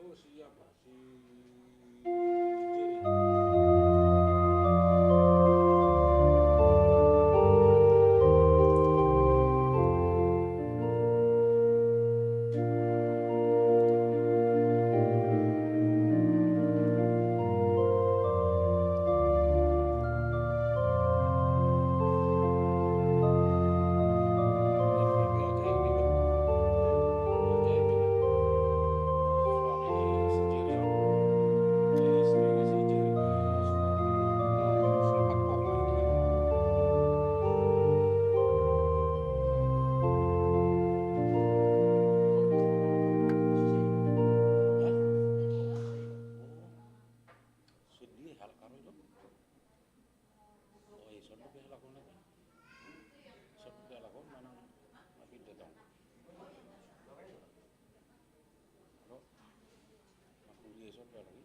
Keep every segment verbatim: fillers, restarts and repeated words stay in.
Sude halak haru i do. Oi, songon dia halak on, songon dia halak on manang na pinda tong. Halo, makuliah songon dia halak i.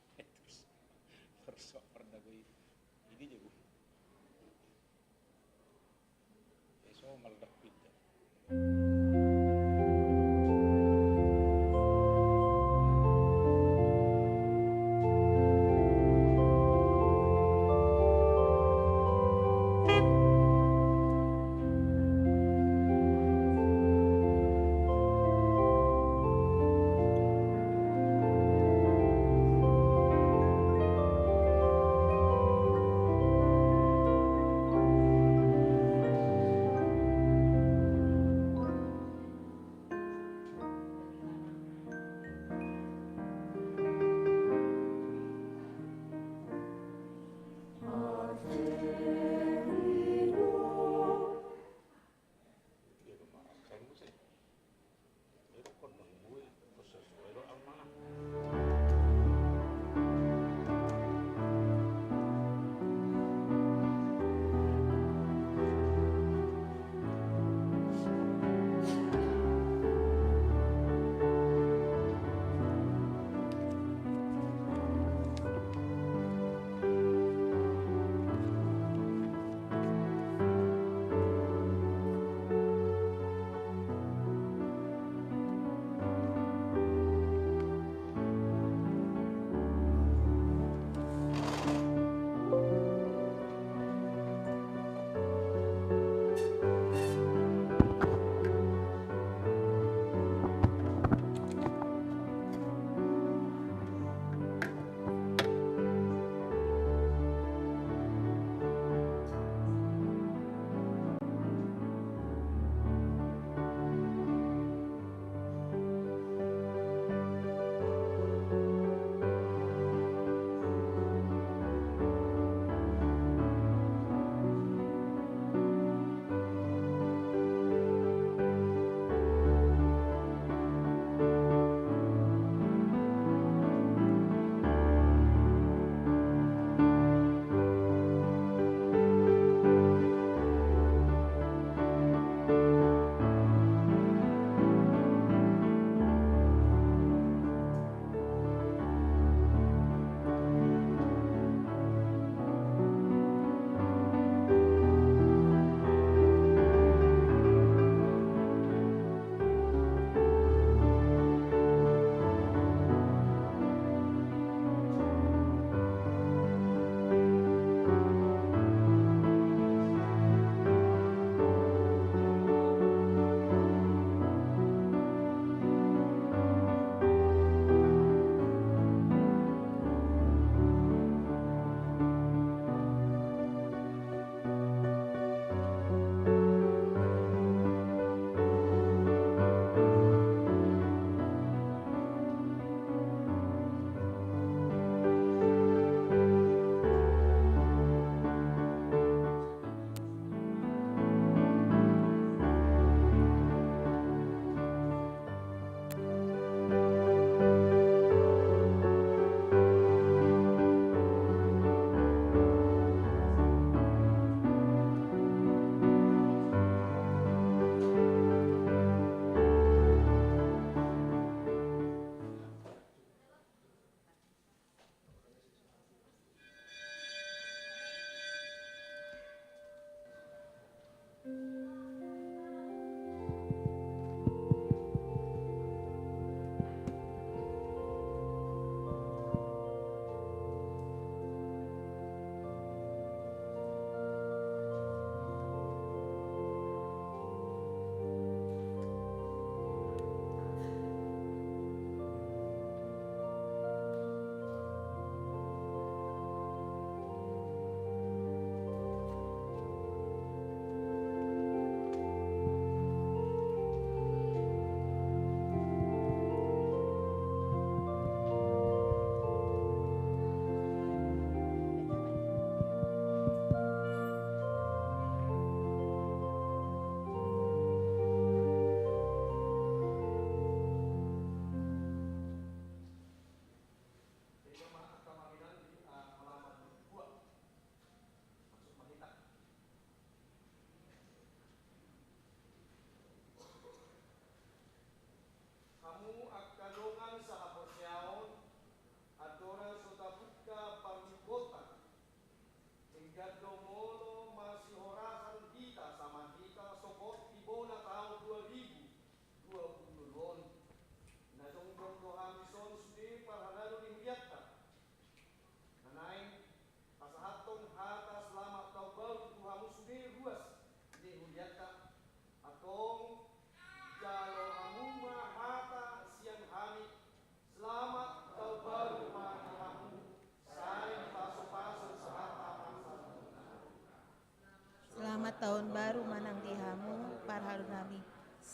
Terus, terus pernah gue ini jago. Eso meledak pintu.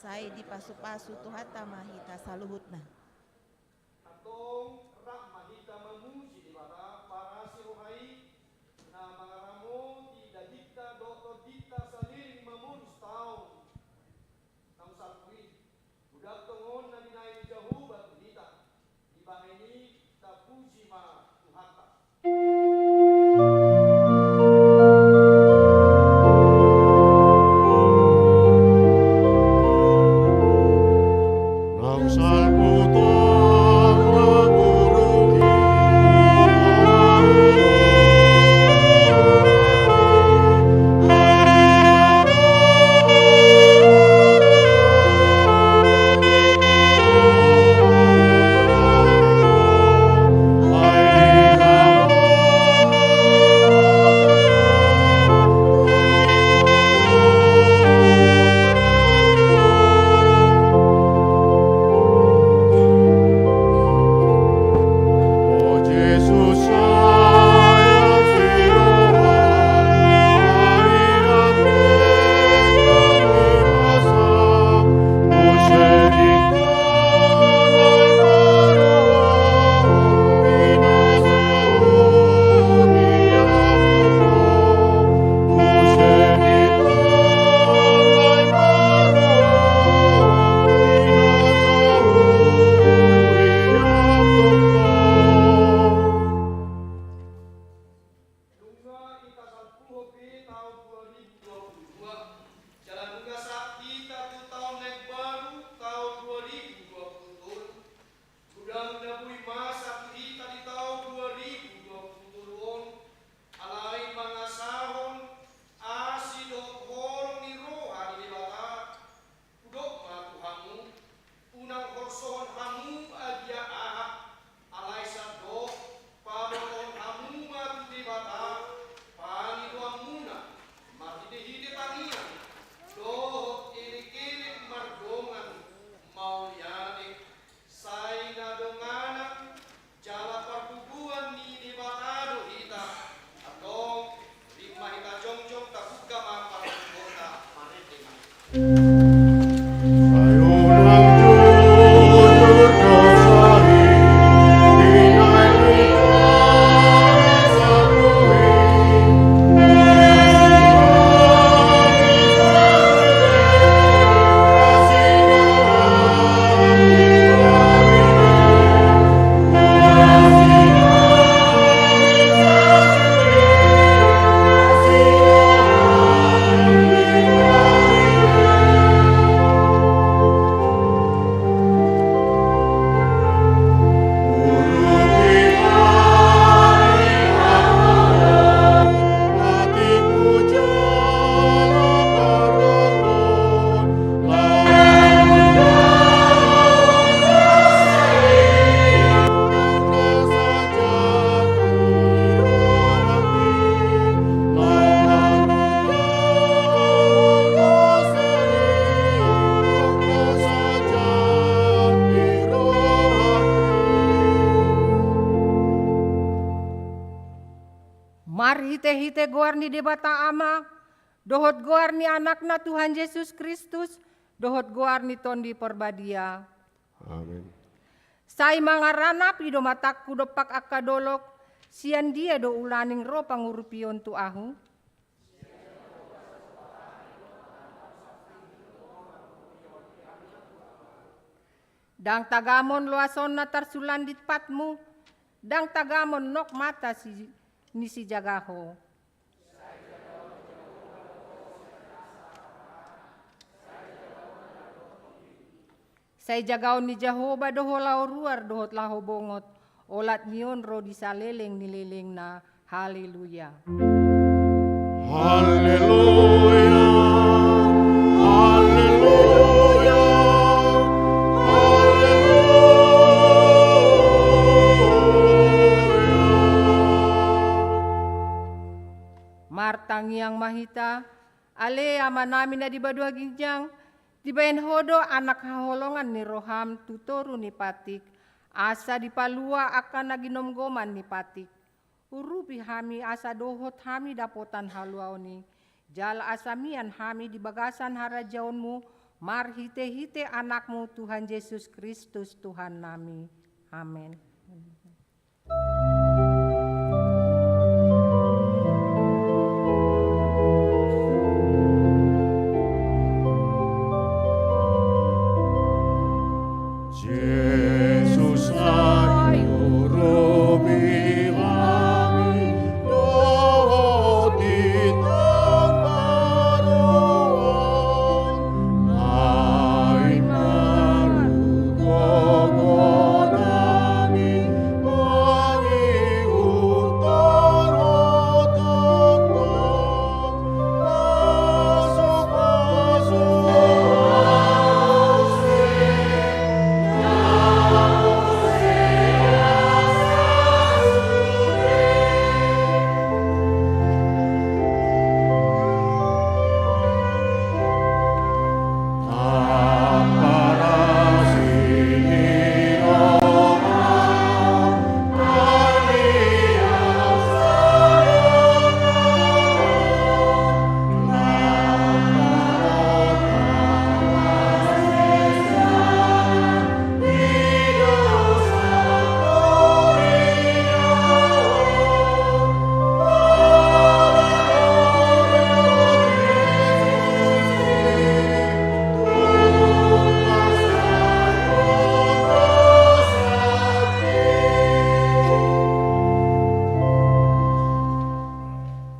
Sai dipasupasu Tuhanta ma hita saluhutna. Antong rap ma hita mamuji Debata parasi roha i, na mangaramoti dagingta dohot tondinta saleleng mamolus taon. Naung salpu i, godang tongon na binahen ni Jahowa tu hita, dibahen i tapuji ma Tuhanta. Nunga hita salpuhon be taon dua ribu dua puluh dua, jala nunga sahat hita tu taon na imbaru taon dua ribu dua puluh tolu. Godang na boi masa tu hita di taon dua ribu dua puluh tolu on, alai mangasahon asi dohot holong ni roha ni Debata. Hudok ma tu hamu, unang holsohon hamu agia aha, alai sandok pabotohon hamu ma tu Debata pangidoanmuna marhitehite tangiang dohot elekelek mardongan mauliate. Sai na donganan jala parbubuan ni Debata do hita. Antong, rim ma hita jongjong, tabuka ma parbubuanta, marende ma hita. Marhitehite goar ni Debata Ama, dohot goar ni Anakna Tuhan Jesus Kristus, dohot goar ni Tondi Parbadia. Amen. Sai mangaranapi do matangku dompak angka dolok, sian dia do ulaning ro pangurupion tu ahu? Ndang tagamon loasonna tarsulandit patmu, ndang tagamon nok mata si, ni sijaga ho. Sai jagaon ni Jahowa do ho laho ruar dohot laho bongot, olat ni on ro di saleleng ni lelengna. Haleluya. Haleluya. Haleluya. Haleluya. Martangiang ma hita. Ale Amanami na di banua ginjang, dibahen ho do anak haholongan ni roham tu toru ni patik, asa dipalua angka na ginomgoman ni patik. Urupi hami asa dohot hami dapotan haluaon i, jala asa mian hami di bagasan harajaonmu, Marhite-hite Anakmu Tuhan Jesus Kristus Tuhannami. Amen. Jesus na hurupi hami dohot di tonga baru on, ai margogo nami mangihut tongtong.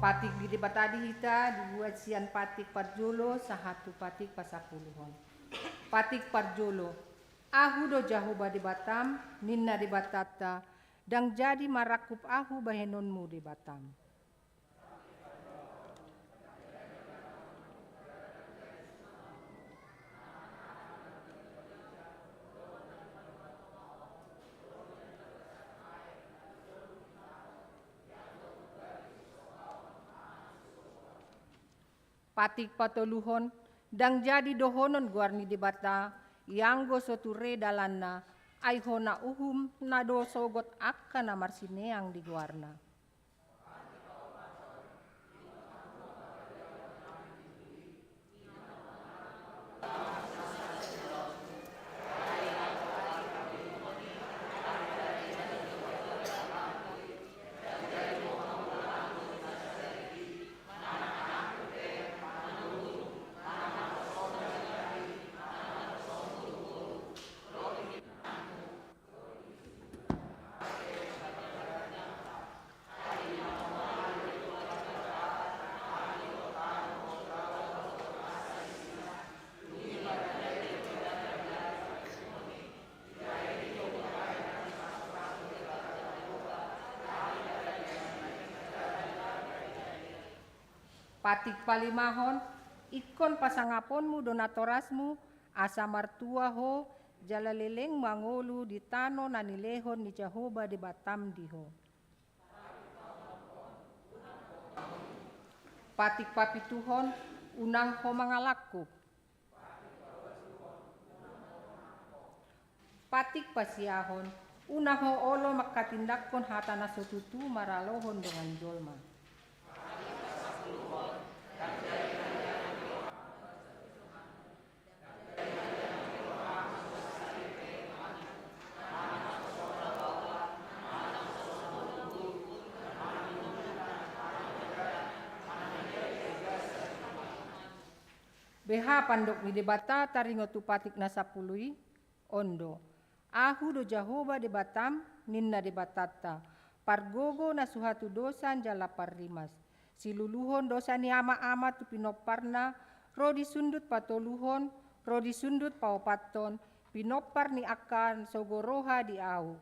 Patik di Debata di hita dibuat sian patik parjolo sahat tu patik pasampuluhon. Patik parjolo. Ahu do Jahowa Debatam, ninna Debatanta, ndang jadi marangkup ahu bahenonmu Debatam. Patik patoluhon, ndang jadi dohonon goar ni Debata, ianggo so ture dalanna, ai hona uhumna do sogot angka na marsineang di goarna. Patik palimahon, ingkon pasangaponmu do natorasmu, asa martua ho, jala leleng mangolu di tano na nilehon ni Jahowa Debatam di ho. Patik papituhon, unang ho mangalangkup. Patik pasiahon, unang ho olo manghatindanghon hata na so tutu maralohon dongan jolma. Beha pandok ni Debata taringot tu patik na sampulu i? On do. Ahu do Jahowa Debatam, ninna Debatanta, pargogo na suhatu dosa jala parrimas, siluluhon dosa ni ama-ama tu pinomparna, ro di sundut patoluhon, ro di sundut paopathon, pinompar ni angka na sogo roha di ahu.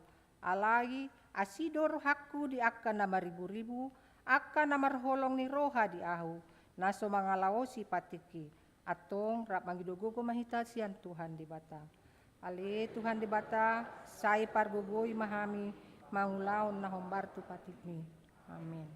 Alai asi do rohangku di angka na marribu-ribu, angka na marholong ni roha di ahu, na so mangalaosi patik i. Antong rap mangido gogo ma hita sian Tuhan Debata. Ale Tuhan Debata, sai pargogoi ma hami mangulahon na hombar tu patikmi. Amen.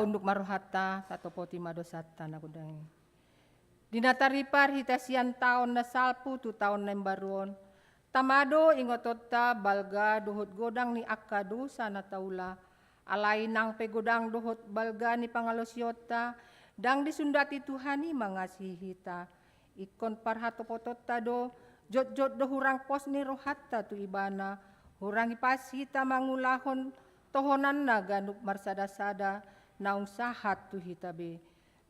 Tunduk ma rohanta, tatopoti ma dosanta na godang i. Di na taripar hita sian taon na salpu tu taon na imbaru on, tama do ingotonta balga dohot godang ni angka dosa na taula. Alai nang pe godang dohot balga ni pangalaosionta, ndang disundati Tuhan i mangasihi hita. Ingkon parhatopotonta do, jotjot do hurang pos ni rohanta tu Ibana, hurang ipas hita mangulahon tohonanna ganup marsada-sada, naung sahat tu hita be.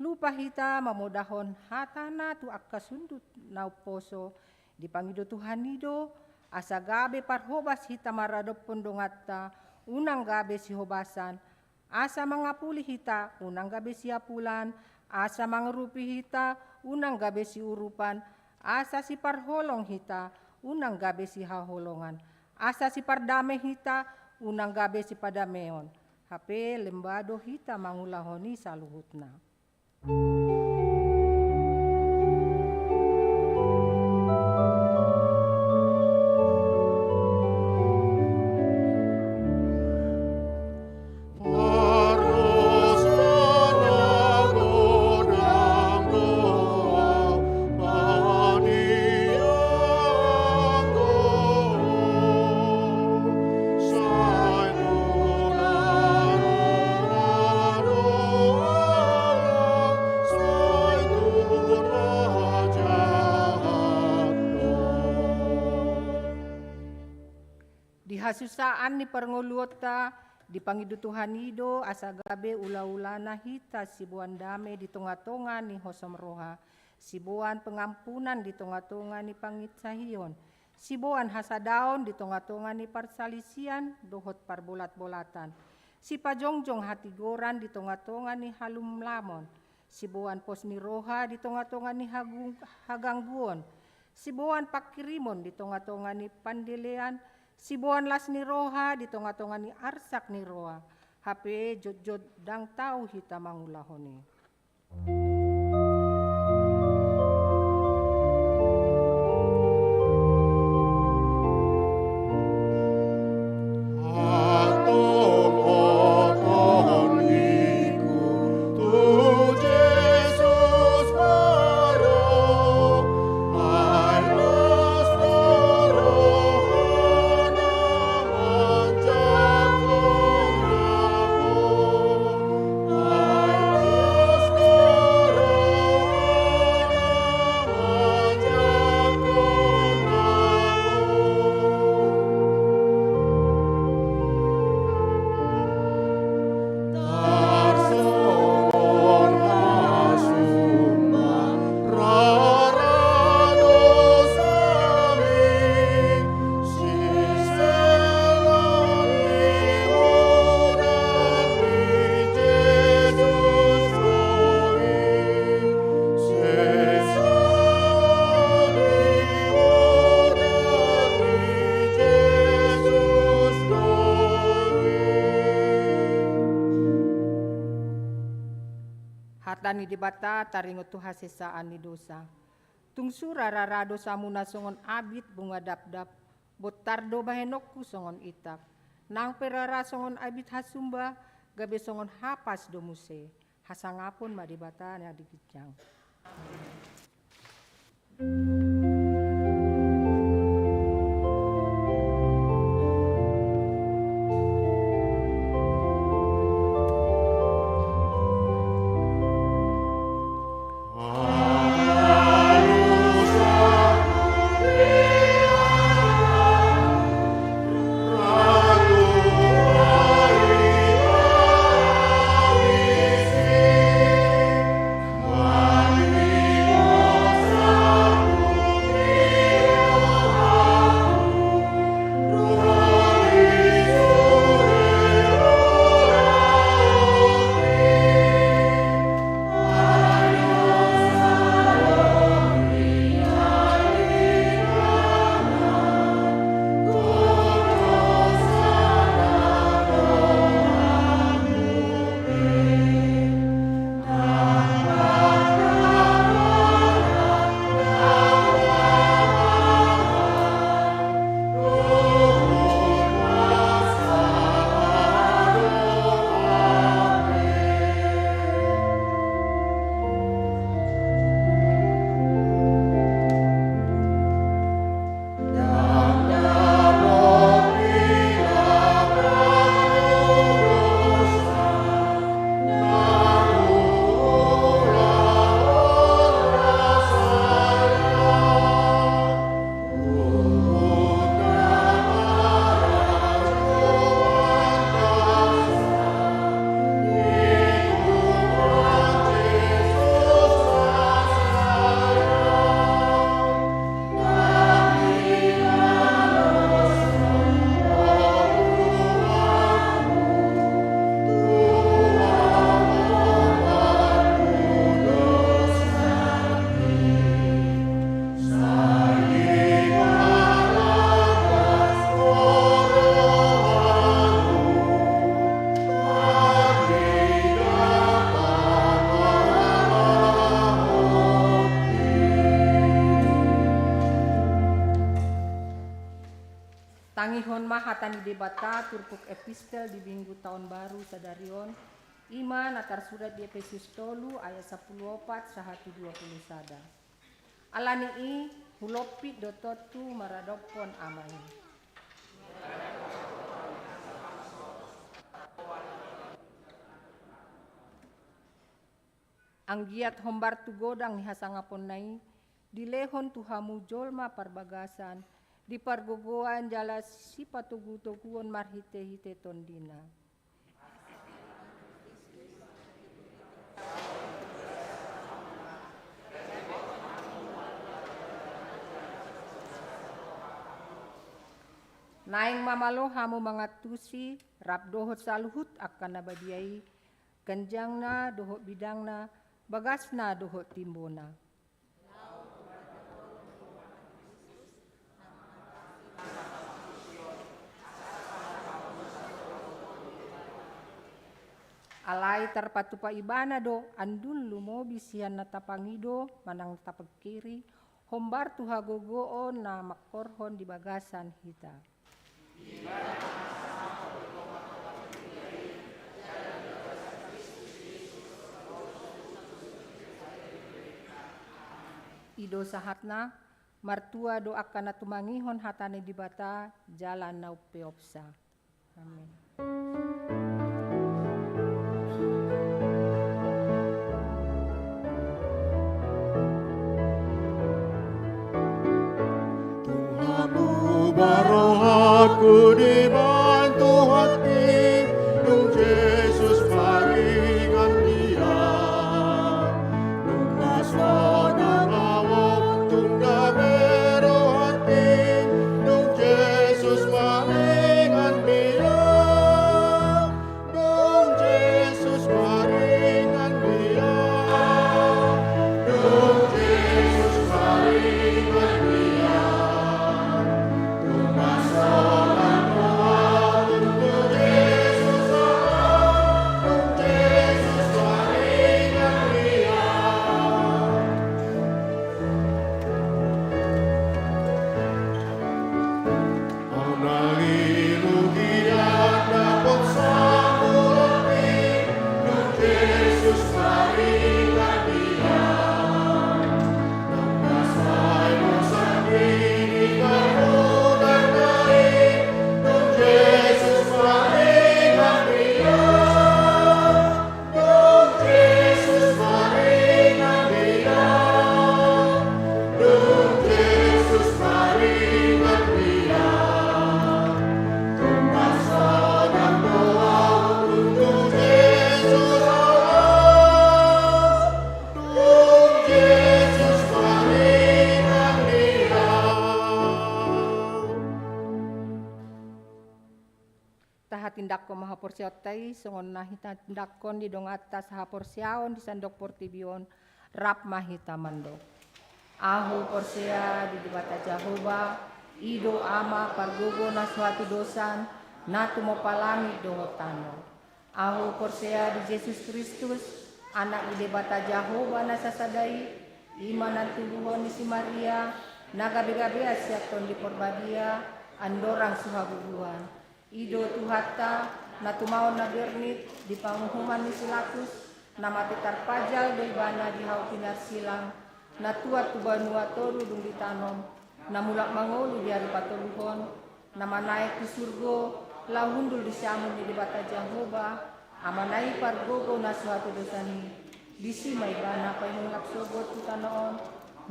Lupa hita mamodahon hatana tu angka sundut na umposo. Dipangido Tuhan i do, asa gabe parhobas hita maradophon donganta, unang gabe sihobasan. Asa mangapuli hita, unang gabe siapulan. Asa mangurupi hita, unang gabe siurupan. Asa siparholong hita, unang gabe sihaholongan. Asa sipardame hita, unang gabe sipadameon. Hape lemba do hita mangulahon i saluhutna. Di hasusaan ni parngoluonta, dipangido Tuhan i do asa gabe ula-ulana hita siboan dame di tonga-tonga ni hosom roha, siboan pengampunan di tonga-tonga ni panginsahion, siboan hasadaon di tonga-tonga ni parsalisian dohot parbolat-bolatan, sipajongjong hatigoran di tonga-tonga ni halumlamon, siboan pos ni roha di tonga-tonga ni hagung-, hagangguon, siboan pangkirimon di tonga-tonga ni pandelean, siboan las ni roha di tonga-tonga ni arsak ni roha, hape jotjot ndang tau hita mangulahon i. Hata ni Debata taringot tu hasesaan ni dosa. Tung sura rara dosamuna songon abit bunga dapdap, bontar do bahenonku songon itap. Nang pe rara songon abit hasumba, gabe songon hapas do muse. Hasangapon ma Debata na di ginjang. Tangihon ma hata ni Debata turpuk epistel di Minggu Taon Baru sadari on, i ma na tarsurat di Epesus tolu ayat sampulu opat sahat tu dua pulu sada. Ala ni i, hulompit do tontu maradophon Ama i. Anggiat hombar tu godang ni hasangaponna i, dilehon tu hamu jolma parbagasan, di pargogoan jala sipatogutoguon marhitehite tondina. Naeng ma malo hamu mangantusi, rap dohot saluhut angka na badia i, ganjangna dohot bidangna, bagasna dohot timbona. Alai tarpatupa Ibana do andul lumobi sian na tapangido manang tapingkiri, hombar tu hagogoon na mangkorhon di bagasan hita. I do sahatna, martua do angka na tumangihon hata ni Debata jala na umpeopsa. Amin. Tung hamu ma rohangku dibantu hati, dung Jesus maringan dia. Dung na sonang ahu tung dame rohangki, dung Jesus maringan dia. Dung Jesus maringan dia. Dung Jesus maringan dia. Dung na sonang ahu tung Jesus, dung Jesus maringan dia. Dung Jesus maringan dia, dung Jesus maringan dia, tung na sonang do ahu tung tu Jesus, dung Jesus maringan dia. Tahatindanghon ma haporseaonta i, songon na hitatindanghon di donganta sahaporseaon di sandok portibi on, rap ma hita mandok. Ahu porsea di Debata Jahowa, i do Ama pargogo na so hatudosan, na tumompa langit dohot tano. Ahu porsea di Jesus Kristus, Anak ni Debata Jahowa na sasada i, i ma na tuluhon ni si Maria, na gabegabean sian Tondi Porbadia, andorang so habubuhan. I do Tuhanta, na tumaon na bernit di panguhuman ni si Pilatus, na mate tarpajal do Ibana di hau pinarsilang, na tuat tu banua toru dung ditanom, na mulak mangolu di ari patoluhon, na manaek tu surgo, laho hundul di siamun ni Debata Jahowa, Amana i pargogo na so hatudosan i, disi ma Ibana paimulak sogot tu tano on,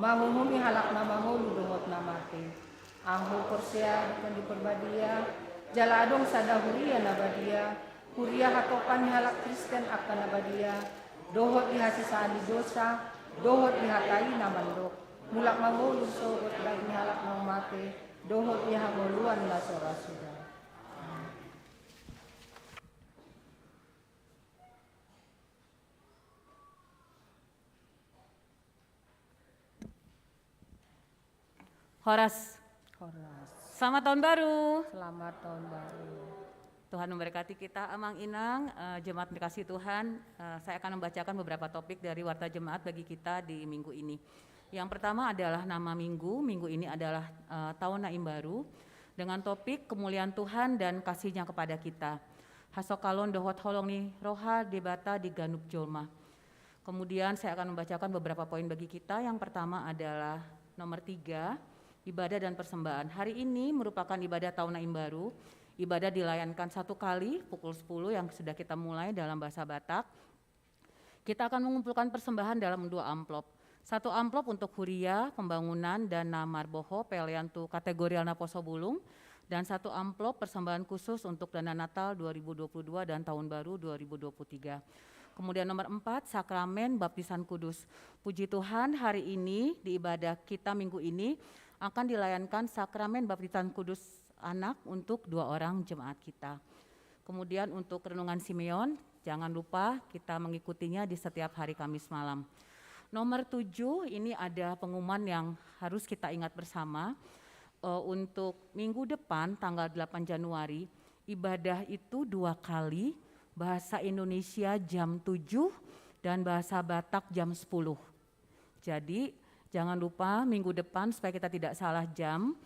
manguhumi halak na mangolu dohot na mate. Ahu porsea di Tondi Porbadia, jala adong sada huria na badia, huria hatopan ni halak Kristen angka na badia, dohot di hasesaan ni dosa, dohot di hata i na mandok, mulak mangolu sogot bahen ni halak na mate, dohot di hangoluan na so ra suda. Horas. Horas. Selamat tahun baru. Selamat tahun baru. Tuhan memberkati kita, Amang Inang, eh, jemaat dikasih Tuhan. Eh, saya akan membacakan beberapa topik dari Warta Jemaat bagi kita di minggu ini. Yang pertama adalah nama minggu. Minggu ini adalah, eh, Taon na Imbaru. Dengan topik kemuliaan Tuhan dan kasih-Nya kepada kita. Hasokalon dohot holong ni roha Debata di ganup jolma. Kemudian saya akan membacakan beberapa poin bagi kita. Yang pertama adalah nomor tiga, ibadah dan persembahan. Hari ini merupakan ibadah tahun na imbaru. Ibadah dilayankan satu kali pukul sepuluh yang sudah kita mulai dalam bahasa Batak. Kita akan mengumpulkan persembahan dalam dua amplop. Satu amplop untuk huria, pembangunan, dana marboho, pelean tu kategorial naposo bulung, dan satu amplop persembahan khusus untuk dana Natal dua ribu dua puluh dua dan tahun baru dua ribu dua puluh tiga. Kemudian nomor empat, sakramen baptisan kudus. Puji Tuhan, hari ini di ibadah kita minggu ini akan dilayankan sakramen baptisan kudus anak untuk dua orang jemaat kita. Kemudian untuk renungan Simeon, jangan lupa kita mengikutinya di setiap hari Kamis malam. Nomor tujuh, ini ada pengumuman yang harus kita ingat bersama. Eh, untuk minggu depan, tanggal delapan Januari, ibadah itu dua kali, bahasa Indonesia jam tujuh dan bahasa Batak jam sepuluh. Jadi, jangan lupa minggu depan, supaya kita tidak salah jam.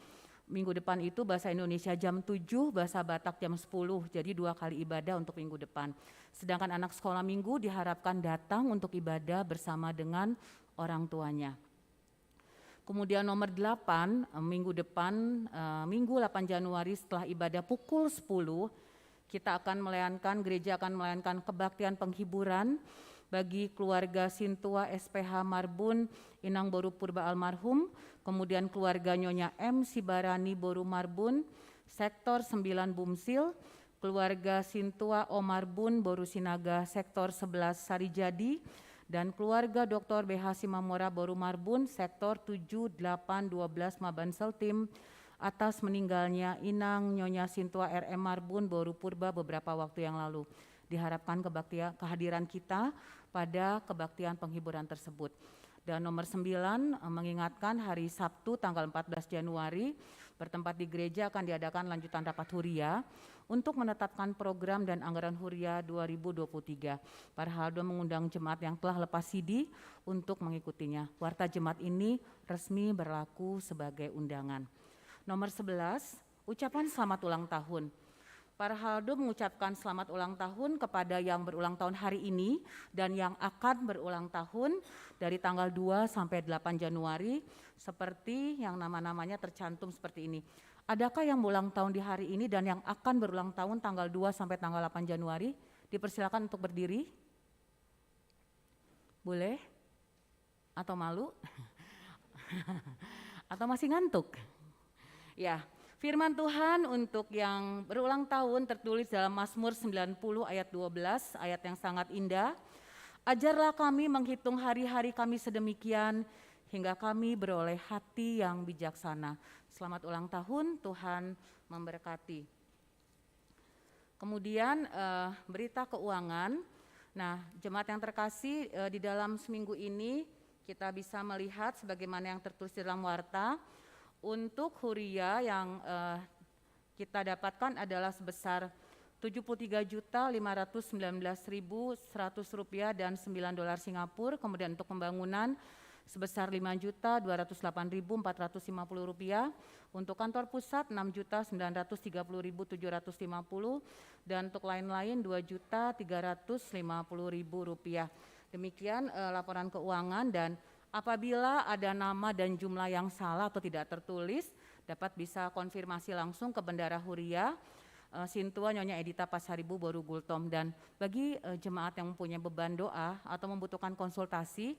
Minggu depan itu bahasa Indonesia jam tujuh, bahasa Batak jam sepuluh. Jadi, dua kali ibadah untuk minggu depan. Sedangkan anak sekolah minggu diharapkan datang untuk ibadah bersama dengan orang tuanya. Kemudian nomor delapan, eh, minggu depan, eh, Minggu delapan Januari, setelah ibadah pukul sepuluh, kita akan melayankan, gereja akan melayankan kebaktian penghiburan bagi keluarga Sintua S P H Marbun, Inang Boru Purba almarhum, kemudian keluarga Nyonya M Sibarani Boru Marbun, sektor sembilan Bumsil, keluarga Sintua O Marbun Boru Sinaga, sektor sebelas Sarijadi, dan keluarga Doktor B H Simamora Boru Marbun, sektor tujuh, delapan, dua belas Maban Seltim, atas meninggalnya Inang Nyonya Sintua R M Marbun Boru Purba beberapa waktu yang lalu. Diharapkan kebaktia-, kehadiran kita pada kebaktian penghiburan tersebut. Dan nomor sembilan, eh, mengingatkan hari Sabtu tanggal empat belas Januari, bertempat di gereja, akan diadakan lanjutan rapat huria untuk menetapkan program dan anggaran huria dua ribu dua puluh tiga. Parhaldo mengundang jemaat yang telah lepas sidi untuk mengikutinya. Warta jemaat ini resmi berlaku sebagai undangan. Nomor sebelas, ucapan selamat ulang tahun. Parhaldo mengucapkan selamat ulang tahun kepada yang berulang tahun hari ini dan yang akan berulang tahun dari tanggal dua sampai delapan Januari, seperti yang nama-namanya tercantum seperti ini. Adakah yang berulang tahun di hari ini dan yang akan berulang tahun tanggal dua sampai tanggal delapan Januari? Dipersilakan untuk berdiri. Boleh? Atau malu? Atau masih ngantuk? Ya, firman Tuhan untuk yang berulang tahun tertulis dalam Mazmur sembilan puluh ayat dua belas, ayat yang sangat indah. "Ajarlah kami menghitung hari-hari kami sedemikian, hingga kami beroleh hati yang bijaksana." Selamat ulang tahun, Tuhan memberkati. Kemudian, eh, berita keuangan. Nah, jemaat yang terkasih, eh, di dalam seminggu ini kita bisa melihat sebagaimana yang tertulis di dalam warta. Untuk huria yang, eh, kita dapatkan adalah sebesar tujuh puluh tiga juta lima ratus sembilan belas ribu seratus rupiah dan sembilan dolar Singapura. Kemudian untuk pembangunan sebesar lima juta dua ratus delapan ribu empat ratus lima puluh rupiah, untuk kantor pusat enam juta sembilan ratus tiga puluh ribu tujuh ratus lima puluh, dan untuk lain-lain dua juta tiga ratus lima puluh ribu rupiah. Demikian, eh, laporan keuangan, dan apabila ada nama dan jumlah yang salah atau tidak tertulis, dapat bisa konfirmasi langsung ke Bendahara Huria, eh, Sintua Nyonya Edita Pasaribu Boru Gultom. Dan bagi, eh, jemaat yang mempunyai beban doa atau membutuhkan konsultasi,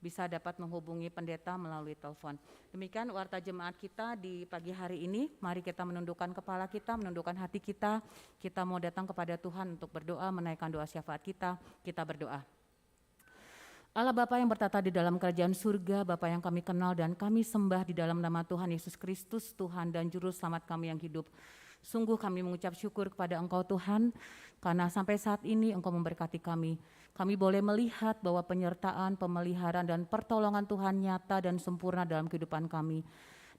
bisa dapat menghubungi pendeta melalui telepon. Demikian warta jemaat kita di pagi hari ini. Mari kita menundukkan kepala kita, menundukkan hati kita. Kita mau datang kepada Tuhan untuk berdoa, menaikkan doa syafaat kita. Kita berdoa. Allah Bapa yang bertata di dalam kerajaan surga, Bapa yang kami kenal dan kami sembah di dalam nama Tuhan Yesus Kristus, Tuhan dan Juru Selamat kami yang hidup. Sungguh kami mengucap syukur kepada Engkau, Tuhan, karena sampai saat ini Engkau memberkati kami. Kami boleh melihat bahwa penyertaan, pemeliharaan, dan pertolongan Tuhan nyata dan sempurna dalam kehidupan kami.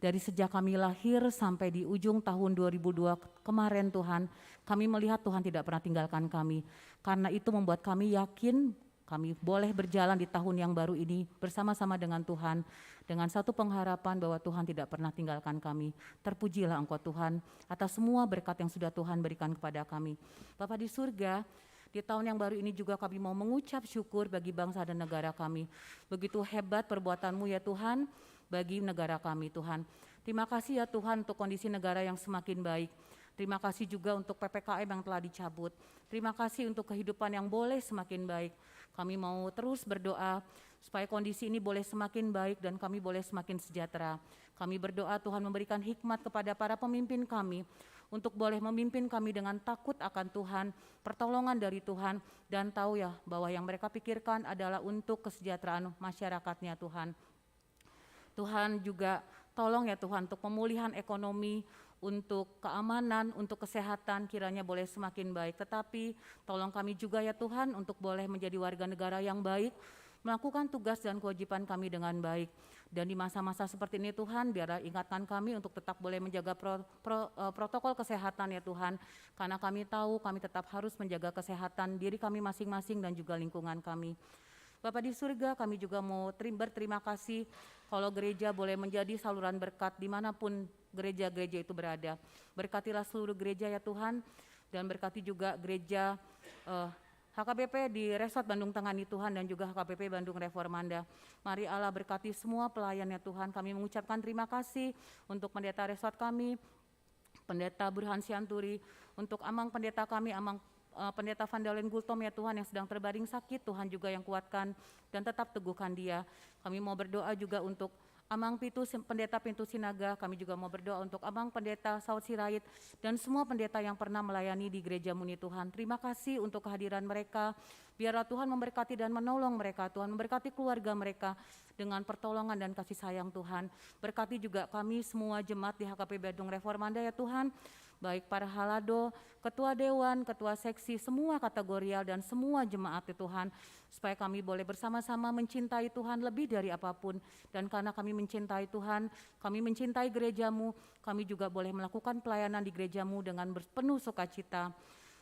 Dari sejak kami lahir sampai di ujung tahun dua ribu dua kemarin, Tuhan, kami melihat Tuhan tidak pernah tinggalkan kami. Karena itu membuat kami yakin Kami boleh berjalan di tahun yang baru ini bersama-sama dengan Tuhan, dengan satu pengharapan bahwa Tuhan tidak pernah tinggalkan kami. Terpujilah Engkau Tuhan, atas semua berkat yang sudah Tuhan berikan kepada kami. Bapa di surga, di tahun yang baru ini juga kami mau mengucap syukur bagi bangsa dan negara kami. Begitu hebat perbuatan-Mu ya Tuhan, bagi negara kami Tuhan. Terima kasih ya Tuhan untuk kondisi negara yang semakin baik. Terima kasih juga untuk P P K M yang telah dicabut. Terima kasih untuk kehidupan yang boleh semakin baik. Kami mau terus berdoa supaya kondisi ini boleh semakin baik dan kami boleh semakin sejahtera. Kami berdoa Tuhan memberikan hikmat kepada para pemimpin kami untuk boleh memimpin kami dengan takut akan Tuhan, pertolongan dari Tuhan, dan tahu ya bahwa yang mereka pikirkan adalah untuk kesejahteraan masyarakatnya Tuhan. Tuhan juga tolong ya Tuhan untuk pemulihan ekonomi, untuk keamanan, untuk kesehatan kiranya boleh semakin baik. Tetapi tolong kami juga ya Tuhan untuk boleh menjadi warga negara yang baik, melakukan tugas dan kewajiban kami dengan baik. Dan di masa-masa seperti ini Tuhan, biarlah ingatkan kami untuk tetap boleh menjaga pro- pro- eh, protokol kesehatan ya Tuhan. Karena kami tahu kami tetap harus menjaga kesehatan diri kami masing-masing dan juga lingkungan kami. Bapa di surga, kami juga mau terim- berterima kasih kalau gereja boleh menjadi saluran berkat dimanapun gereja-gereja itu berada. Berkatilah seluruh gereja ya Tuhan, dan berkati juga gereja eh, H K B P di Resort Bandung Tengah ini Tuhan, dan juga H K B P Bandung Reformanda. Mari Allah berkati semua pelayan ya Tuhan. Kami mengucapkan terima kasih untuk pendeta resort kami, Pendeta Burhan Sianturi, untuk Amang Pendeta kami, Amang eh, Pendeta Vandalen Gultom ya Tuhan yang sedang terbaring sakit, Tuhan juga yang kuatkan dan tetap teguhkan dia. Kami mau berdoa juga untuk Amang Pintu Sin- Pendeta Pintu Sinaga, kami juga mau berdoa untuk Amang Pendeta Saud Sirait dan semua pendeta yang pernah melayani di gereja-Mu ini Tuhan. Terima kasih untuk kehadiran mereka. Biarlah Tuhan memberkati dan menolong mereka, Tuhan memberkati keluarga mereka dengan pertolongan dan kasih sayang Tuhan. Berkati juga kami semua jemaat di H K P Bandung Reformanda ya Tuhan, baik para halado, ketua dewan, ketua seksi, semua kategorial dan semua jemaat ya Tuhan, supaya kami boleh bersama-sama mencintai Tuhan lebih dari apapun. Dan karena kami mencintai Tuhan, kami mencintai gereja-Mu, kami juga boleh melakukan pelayanan di gereja-Mu dengan ber- penuh sukacita.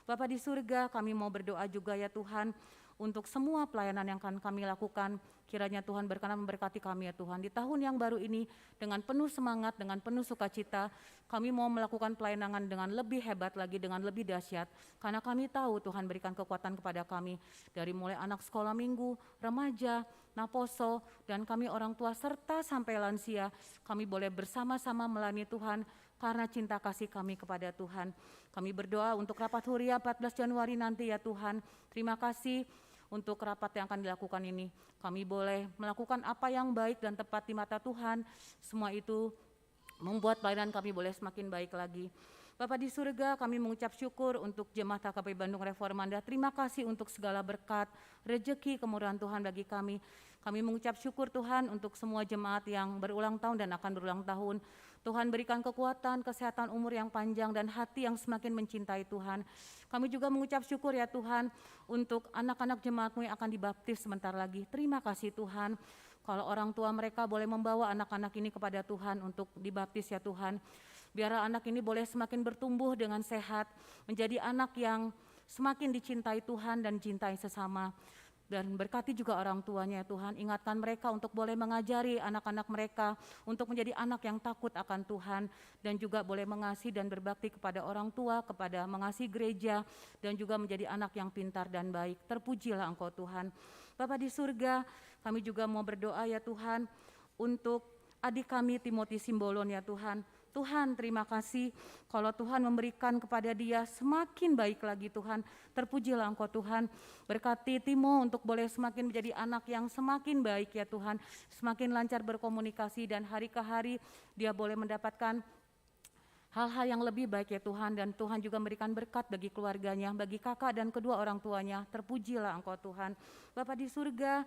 Bapa di surga, kami mau berdoa juga ya Tuhan, untuk semua pelayanan yang akan kami lakukan. Kiranya Tuhan berkenan memberkati kami ya Tuhan. Di tahun yang baru ini dengan penuh semangat, dengan penuh sukacita, kami mau melakukan pelayanan dengan lebih hebat lagi, dengan lebih dahsyat. Karena kami tahu Tuhan berikan kekuatan kepada kami. Dari mulai anak sekolah minggu, remaja, naposo, dan kami orang tua serta sampai lansia, kami boleh bersama-sama melayani Tuhan karena cinta kasih kami kepada Tuhan. Kami berdoa untuk rapat huria empat belas Januari nanti ya Tuhan. Terima kasih untuk rapat yang akan dilakukan ini. Kami boleh melakukan apa yang baik dan tepat di mata Tuhan. Semua itu membuat pelayanan kami boleh semakin baik lagi. Bapa di surga, kami mengucap syukur untuk jemaat H K P Bandung Reformanda. Terima kasih untuk segala berkat, rezeki, kemurahan Tuhan bagi kami. Kami mengucap syukur Tuhan untuk semua jemaat yang berulang tahun dan akan berulang tahun. Tuhan berikan kekuatan, kesehatan, umur yang panjang, dan hati yang semakin mencintai Tuhan. Kami juga mengucap syukur ya Tuhan untuk anak-anak jemaat-Mu yang akan dibaptis sebentar lagi. Terima kasih Tuhan. Kalau orang tua mereka boleh membawa anak-anak ini kepada Tuhan untuk dibaptis ya Tuhan. Biarlah anak ini boleh semakin bertumbuh dengan sehat, menjadi anak yang semakin dicintai Tuhan dan cintai sesama. Dan berkati juga orang tuanya ya Tuhan, ingatkan mereka untuk boleh mengajari anak-anak mereka untuk menjadi anak yang takut akan Tuhan dan juga boleh mengasihi dan berbakti kepada orang tua, kepada mengasihi gereja dan juga menjadi anak yang pintar dan baik. Terpujilah Engkau Tuhan. Bapa di surga, kami juga mau berdoa ya Tuhan untuk adik kami Timothy Simbolon ya Tuhan. Tuhan, terima kasih kalau Tuhan memberikan kepada dia semakin baik lagi Tuhan. Terpujilah Engkau Tuhan. Berkati Timo untuk boleh semakin menjadi anak yang semakin baik ya Tuhan. Semakin lancar berkomunikasi dan hari ke hari dia boleh mendapatkan hal-hal yang lebih baik ya Tuhan. Dan Tuhan juga memberikan berkat bagi keluarganya, bagi kakak dan kedua orang tuanya. Terpujilah Engkau Tuhan. Bapa di surga,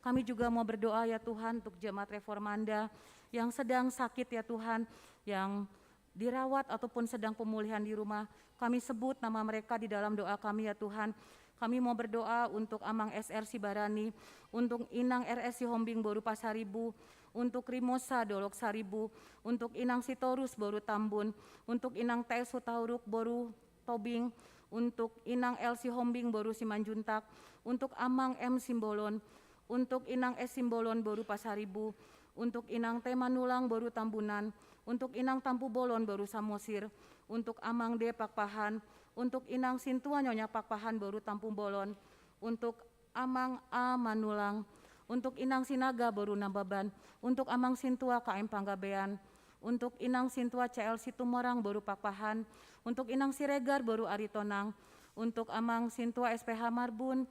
kami juga mau berdoa ya Tuhan untuk jemaat Reformanda yang sedang sakit ya Tuhan, yang dirawat ataupun sedang pemulihan di rumah. Kami sebut nama mereka di dalam doa kami ya Tuhan. Kami mau berdoa untuk Amang S R Sibarani, untuk Inang R S Sihombing boru Pasaribu, untuk Rimosa Dolok Saribu, untuk Inang Sitorus boru Tambun, untuk Inang T S Hutauruk boru Tobing, Untuk Inang L Sihombing boru Simanjuntak, untuk Amang M Simbolon, untuk Inang S Simbolon boru Pasaribu, untuk Inang T Manulang boru Tambunan, untuk Inang Tampubolon boru Samosir, untuk Amang D Pakpahan, untuk Inang Sintua Nyonya Pakpahan boru Tampubolon, untuk Amang A Manulang, untuk Inang Sinaga boru Nababan, untuk Amang Sintua K M Panggabean, untuk Inang Sintua C L Situmorang boru Pakpahan, untuk Inang Siregar boru Aritonang, untuk Amang Sintua S P H Marbun,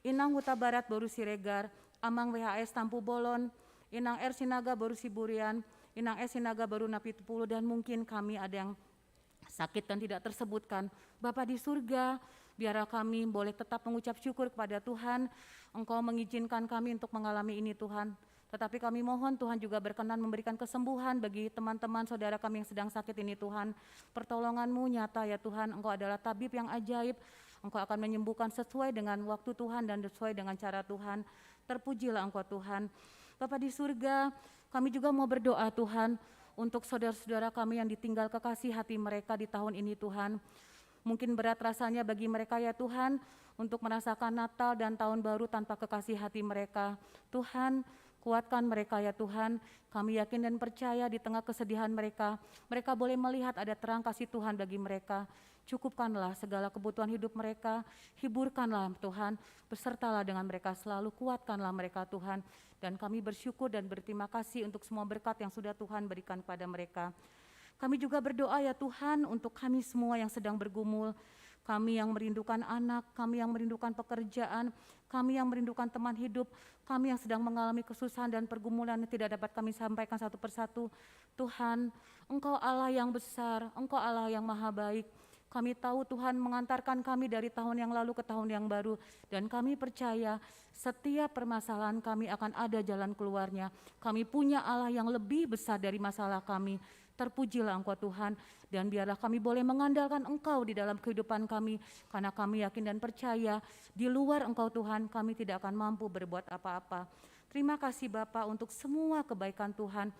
Inang Hutabarat boru Siregar, Amang W H S Tampubolon, Inang R Sinaga boru Siburian, Inang S Sinaga boru Napitupulu, dan mungkin kami ada yang sakit dan tidak tersebutkan. Bapa di surga, biarlah kami boleh tetap mengucap syukur kepada Tuhan. Engkau mengizinkan kami untuk mengalami ini, Tuhan. Tetapi kami mohon Tuhan juga berkenan memberikan kesembuhan bagi teman-teman saudara kami yang sedang sakit ini, Tuhan. Pertolongan-Mu nyata, ya Tuhan. Engkau adalah tabib yang ajaib. Engkau akan menyembuhkan sesuai dengan waktu Tuhan dan sesuai dengan cara Tuhan. Terpujilah Engkau, Tuhan. Bapa di surga, kami juga mau berdoa, Tuhan, untuk saudara-saudara kami yang ditinggal kekasih hati mereka di tahun ini, Tuhan. Mungkin berat rasanya bagi mereka, ya Tuhan, untuk merasakan Natal dan Tahun Baru tanpa kekasih hati mereka. Tuhan, kuatkan mereka, ya Tuhan. Kami yakin dan percaya di tengah kesedihan mereka, mereka boleh melihat ada terang kasih Tuhan bagi mereka. Cukupkanlah segala kebutuhan hidup mereka, hiburkanlah, Tuhan, besertalah dengan mereka selalu, kuatkanlah mereka, Tuhan. Dan kami bersyukur dan berterima kasih untuk semua berkat yang sudah Tuhan berikan kepada mereka. Kami juga berdoa, ya Tuhan, untuk kami semua yang sedang bergumul, kami yang merindukan anak, kami yang merindukan pekerjaan, kami yang merindukan teman hidup, kami yang sedang mengalami kesusahan dan pergumulan yang tidak dapat kami sampaikan satu persatu. Tuhan, Engkau Allah yang besar, Engkau Allah yang maha baik. Kami tahu Tuhan mengantarkan kami dari tahun yang lalu ke tahun yang baru, dan kami percaya setiap permasalahan kami akan ada jalan keluarnya. Kami punya Allah yang lebih besar dari masalah kami. Terpujilah Engkau, Tuhan, dan biarlah kami boleh mengandalkan Engkau di dalam kehidupan kami, karena kami yakin dan percaya di luar Engkau, Tuhan, kami tidak akan mampu berbuat apa-apa. Terima kasih, Bapa, untuk semua kebaikan Tuhan.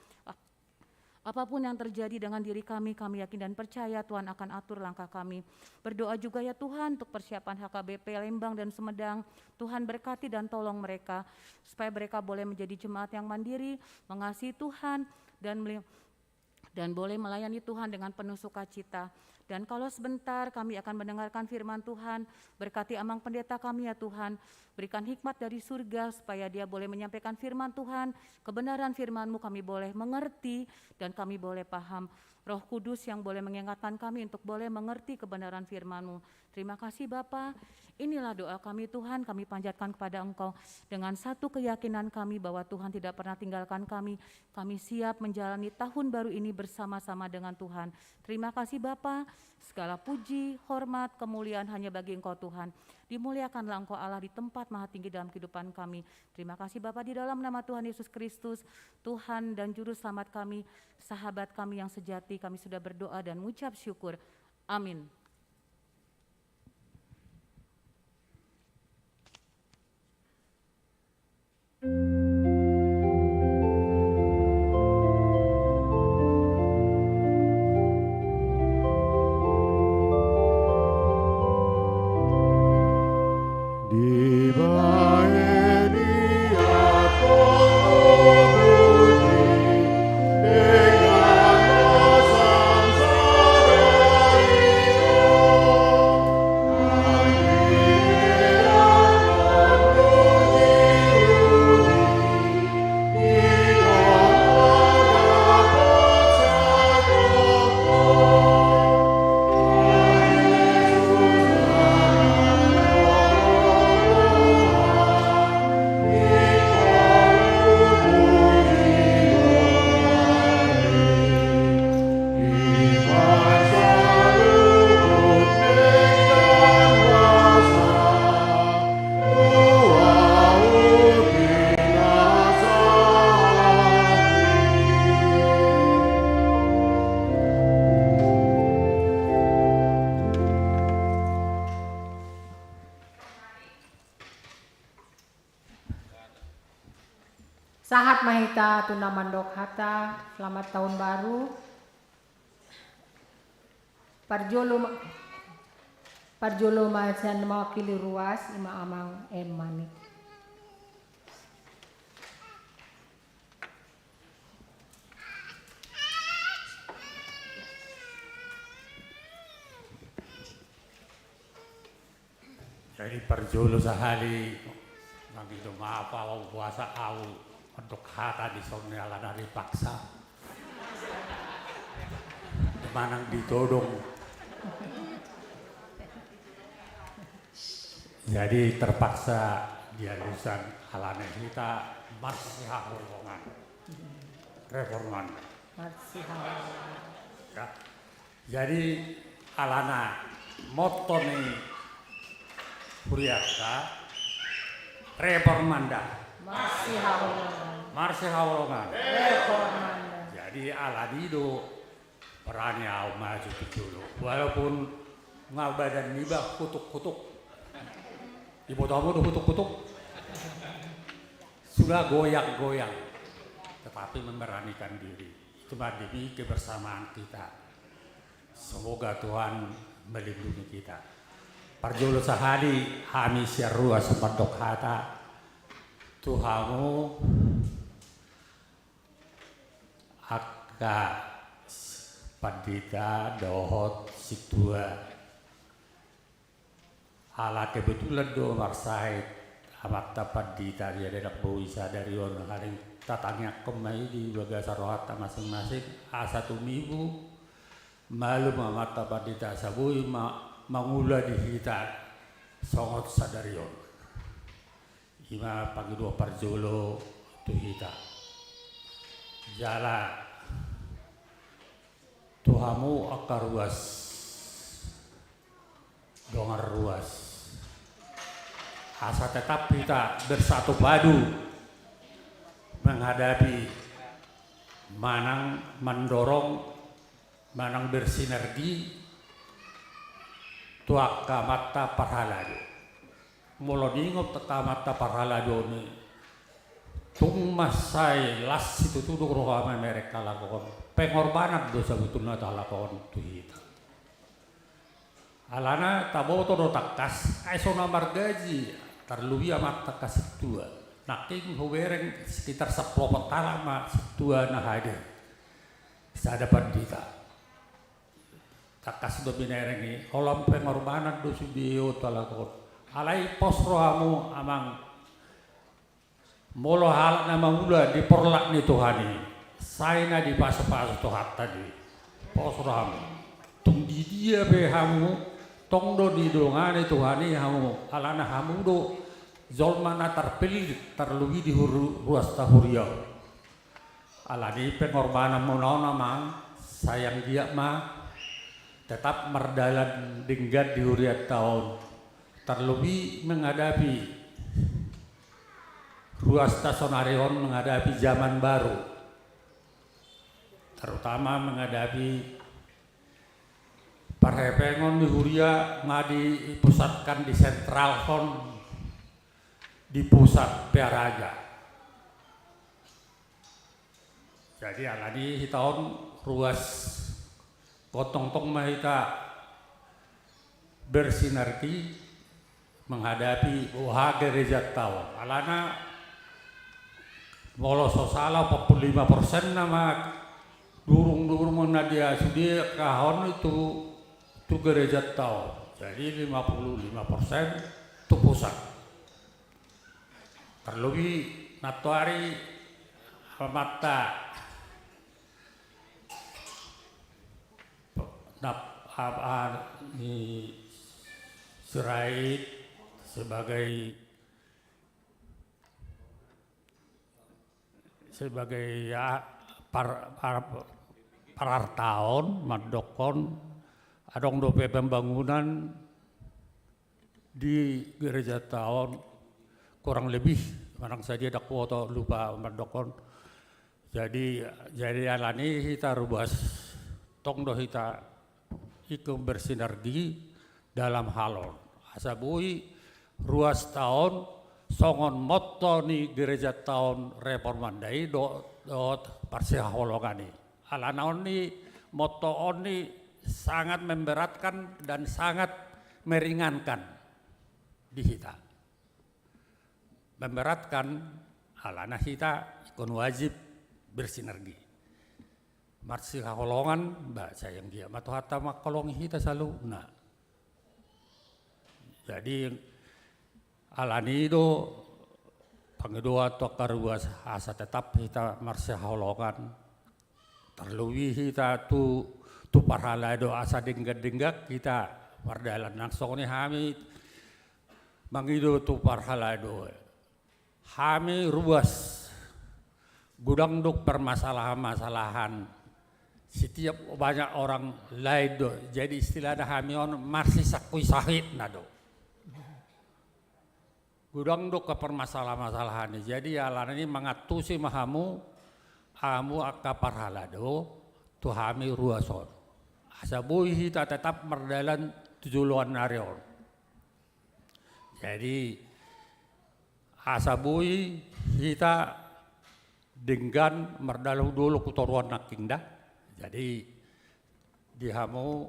Apapun yang terjadi dengan diri kami, kami yakin dan percaya Tuhan akan atur langkah kami. Berdoa juga, ya Tuhan, untuk persiapan H K B P Lembang dan Sumedang. Tuhan, berkati dan tolong mereka, supaya mereka boleh menjadi jemaat yang mandiri, mengasihi Tuhan, dan meli-, dan boleh melayani Tuhan dengan penuh sukacita. Dan kalau sebentar kami akan mendengarkan firman Tuhan, berkati Amang Pendeta kami, ya Tuhan. Berikan hikmat dari surga supaya dia boleh menyampaikan firman Tuhan, kebenaran firman-Mu kami boleh mengerti dan kami boleh paham. Roh Kudus yang boleh mengingatkan kami untuk boleh mengerti kebenaran firman-Mu. Terima kasih, Bapa. Inilah doa kami, Tuhan, kami panjatkan kepada Engkau dengan satu keyakinan kami bahwa Tuhan tidak pernah tinggalkan kami. Kami siap menjalani tahun baru ini bersama-sama dengan Tuhan. Terima kasih, Bapa. Segala puji, hormat, kemuliaan hanya bagi Engkau, Tuhan. Dimuliakanlah Engkau, Allah, di tempat maha tinggi dalam kehidupan kami. Terima kasih, Bapa, di dalam nama Tuhan Yesus Kristus, Tuhan dan Juru Selamat kami, sahabat kami yang sejati, kami sudah berdoa dan mengucap syukur. Amin. Sahat ma hita tu na mandok hata selamat tahun baru. Parjolo ma-, Parjolo ma sian mewakili ruas, ima Amang M. Manik. Jadi parjolo sahali, mangido maaf au, boasa au mandok hata dison alana dipaksa. Manang ditodong. Jadi terpaksa dialusan alana hita marsihaholongan. Reformanda. Marsihaholongan. Ya. Jadi alana motto ni hurianta, Reformanda. Marsihaholongan. Marsihaholongan. Reformanda. Jadi alani do berani au maju tu jolo. Walaupun nga badan niba hutuk-hutuk. Diboto hamu do hutuk-hutuk? Sudah goyang-goyang. Tetapi memberanikan diri. Itu ma demi kebersamaan kita. Semoga Tuhan melindungi kita. Parjolo sahali hami sian ruas mandok hata tu hamu angka pandita dohot sintua. Ala kebetulan do marsahit amanta pandita, jadi ndang boi sadari on, haring tatangiangkon ma i di bagasan rohanta masing-masing, asa tumibu malum amanta pandita asa boi ma mangula di hita songon sadari on. Ima pangidoan parjolo tu hita. Jala tu hamu angka ruas, dongan ruas, asa tetap hita bersatu padu menghadapi, manang mandorong, manang bersinergi tu angka amanta parhalado. Molo diingot angka amanta parhalado on i, tung mansai las situtu do roha mamereng halak on. Pengorbanan do sabotulna halak on tu hita. Alana taboto do tangkas, ai so na margaji, tarlumobi amanta angka sintua. Nangkin hubereng sekitar sampulu opat halak ma sintua na hadir sada pandita. Tangkas do binereng i, holan pengorbanan do sude on tu halak on. Alai pos rohamu, Amang, molo halak na mangula di porlak ni Tuhan i, sai na dipasupasu Tuhanta do i. Pos rohamu. Tung di dia pe hamu, tong do didongani Tuhan i hamu, alana hamu do jolma na tarpillit, tarlumobi di hur-, ruasta huria. Alani pengorbananmuna on, Amang, sai anggiat ma tetap mardalan denggan di hurianta on, tarlumobi menghadapi ruasta saonari on, menghadapi zaman baru, terutama menghadapi parhepengon ni huria nga dipusatkan, disentralhon di pusat Pearaja. Jadi alani hita on ruas, tongtong ma hita bersinergi menghadapi boha gerejanta on. Alana molo so sala opat pulu lima persen nama durung-durung na dia sude angka on tu, tu gerejanta on. Jadi lima pulu lima persen tu pusat. Tarlumobi nantoari amanta na, a, a, ni Sirait sebagai, sebagai, ya, par-, par-, parartaon, mandokkon adong dope pembangunan di gerejanta on, kurang lebih, manang sadia, ndang huboto, lupa mandokkon. Jadi, jadi alani hita ruas, tong do hita ingkon bersinergi dalam hal on. Asa boi ruasta on songon motto ni gerejanta on, Reformanda i do-, dohot parsihaholongan i. Alana on i, motto on i sangat memberatkan dan sangat meringankan di hita. Memberatkan, alana hita ingkon wajib bersinergi. Marsihaholongan, ba sai anggiat ma Tuhanta manghaholongi hita saluhutna. Jadi, alani do pangidoan tu angka ruas asa tetap hita marsihaholongan. Tarlobi hita tu, tu parhalado asa denggan-denggan hita mardalan. Nang songon i hami mangido tu parhalado. Hami ruas, godang do permasalahan-masalahan. Setiap banyak orang lain do. Jadi istilahna hami on marsisangkui sahitna do. Godang do angka permasalahan-masalahan i. Jadi alani i mangantusi ma hamu, hamu angka parhalado, tu hami ruas on. Asa boi hita tetap mardalan tu joloan ni ari on. Jadi, asa boi hita denggan mardalan tu dolok tu toruan nangkin da. Jadi, di hamu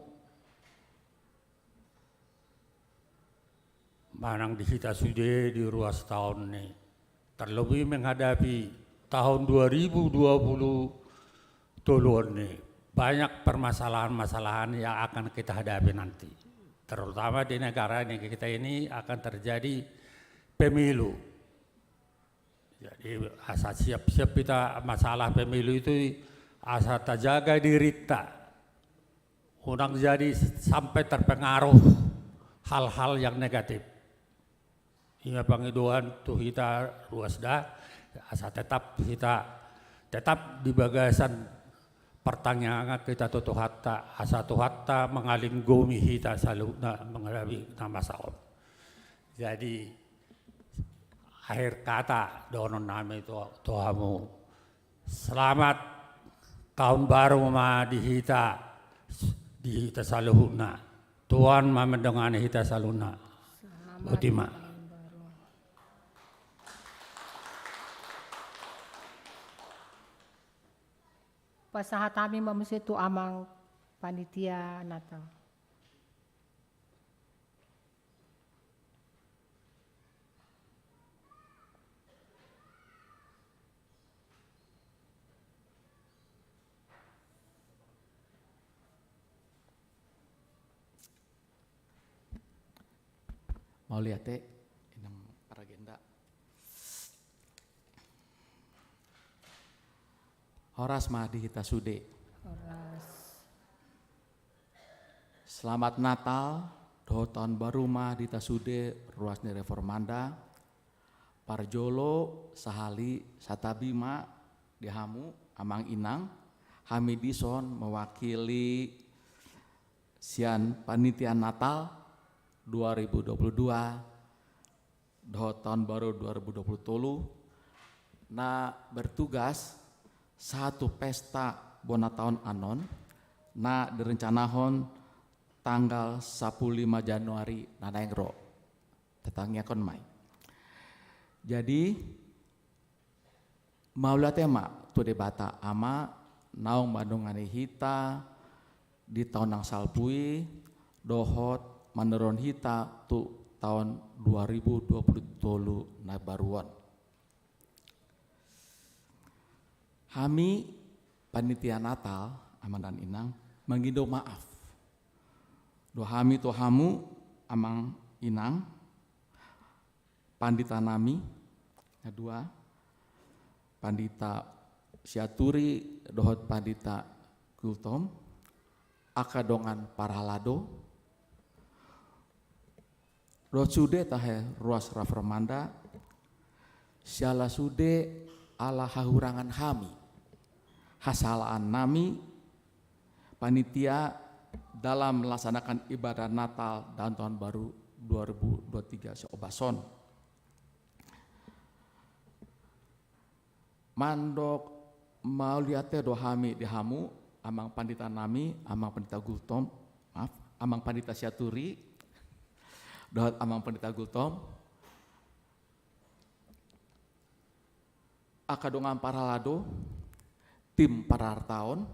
manang di hita sude di ruas taon ni, terlebih menghadapi tahun dua ribu dua puluh tolu on ni, banyak permasalahan-masalahan yang akan kita hadapi nanti. Terutama di negara ini kita ini akan terjadi pemilu. Jadi, asa siap-siap kita masalah pemilu itu, asa tajaga dirinta. Unang jadi sampai terpengaruh hal-hal yang negatif. I ma pangidoan tu hita ruas da, asa tetap hita, tetap di bagasan partangiangan hita tu Tuhanta, asa Tuhanta mangalinggomi hita saluhutna menghadapi na masa on. Jadi, akhir kata dohonon nami tu, tu hamu. Selamat tahun baru ma di hita, di hita saluhutna. Tuhan ma mandongani hita saluhutna. Selamat. Boti ma. Tahun baru. Pasahat hami ma muse tu amang panitia Natal. Mauliate, inang paragenda. Horas ma di hita sude. Horas. Selamat Natal dohot tahun baru ma di hita sude ruas ni Reformanda. Parjolo sahali santabi ma di hamu amang inang, hami dison mewakili sian panitia Natal dua ribu dua puluh dua dohot tahun baru dua ribu dua puluh tolu, na bertugas sahat tu pesta bona taon annon, na direncanahon tanggal sapuluh lima Januari na naeng ro. Tatangiangkon ma i. Jadi, mauliate ma tu Debata Ama naung mandongani hita di taon na salpu i, dohot mandarohon hita tu taon dua ribu dua puluh tolu na baru on. Hami panitia Natal, amang dan inang, mangido maaf. Do hami tu hamu, amang inang, pandita nami, na dua, pandita Sianturi dohot pandita Gultom, angka dongan parhalado, dohot sude tahe ruas Reformanda, siala sude ala hahurangan hami, hasalaan nami, panitia dalam melaksanakan ibadah Natal dan Tahun Baru dua ribu dua tiga siombas on. Mandok mauliate do hami di hamu, amang pandita nami, amang pandita Gultom, maaf, amang pandita Sianturi, dohot amang pandita Gultom, angka dongan parhalado, tim parhartaon,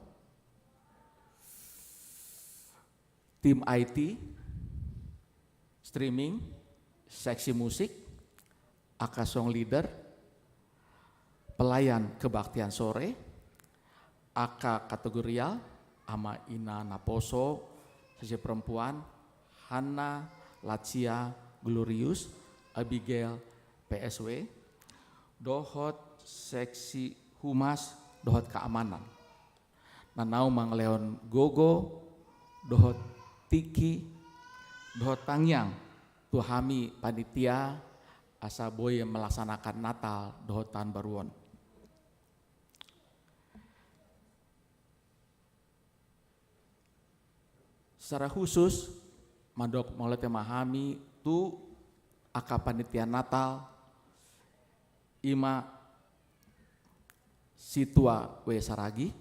tim I T, streaming, seksi musik, angka song leader, pelayan kebaktian sore, angka kategorial, ama ina naposo, seksi perempuan, Hana, Lacia, Glorius, Abigail, P S W, dohot seksi humas, dohot keamanan. Na naung mangalehon gogo, dohot tingki, dohot tangiang, tu hami panitia, asa boi melaksanakan Natal, dohot taon baru on. Secara khusus, mandok mauliate ma hami tu angka panitia Natal, ima Situa W Saragi,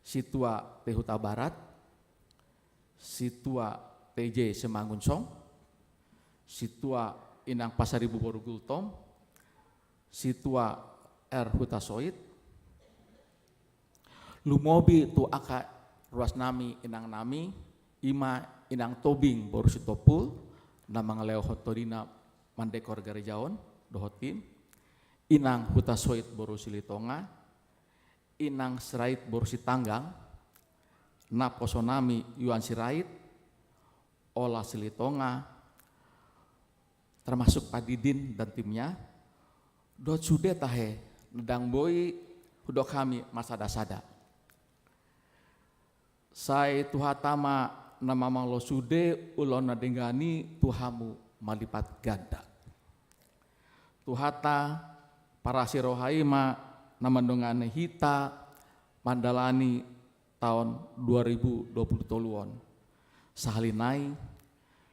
Situa P Huta Barat, Situa T J Simangunsong, Situa Inang Pasaribu boru Gultom, Situa R Hutasoit, lumobi tu angka ruas nami, inang nami, ima Inang Tobing boru Sitompul, na mangalehon todina mandekor gareja on, dohot tim, Inang Hutasoit boru Silitonga, Inang Sirait boru Sitanggang, naposo nami Yohan Sirait, Ola Silitonga, termasuk Pak Didin dan timnya, dohot sude tahe, na dang boi hudok hami marsada-sada. Sai Tuhanta ma na mamangalo sude ulaon na denggan i tu hamu malipat ganda. Tuhanta parasi roha i ma na mandongani hita mandalani taon dua ribu dua puluh tolu on. Sahali nai,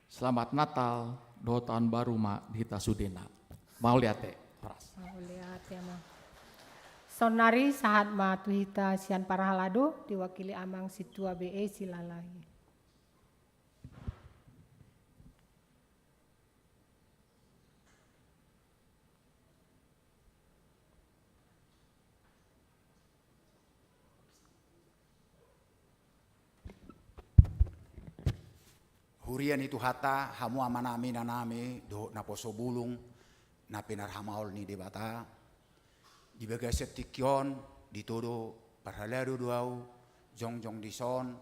selamat Natal dohot taon baru ma di hita sudena. Mauliate, horas. Mauliate, Amang. Saonnari sahat ma tu hita sian parhalado, diwakili Amang Situa B E Silalahi. Huria ni Tuhanta, hamu amanami, inanami, dohot naposo bulung na pinarhamaol ni Debata. Di bagasan tingki on, ditodo parhalado do ahu, jongjong dison,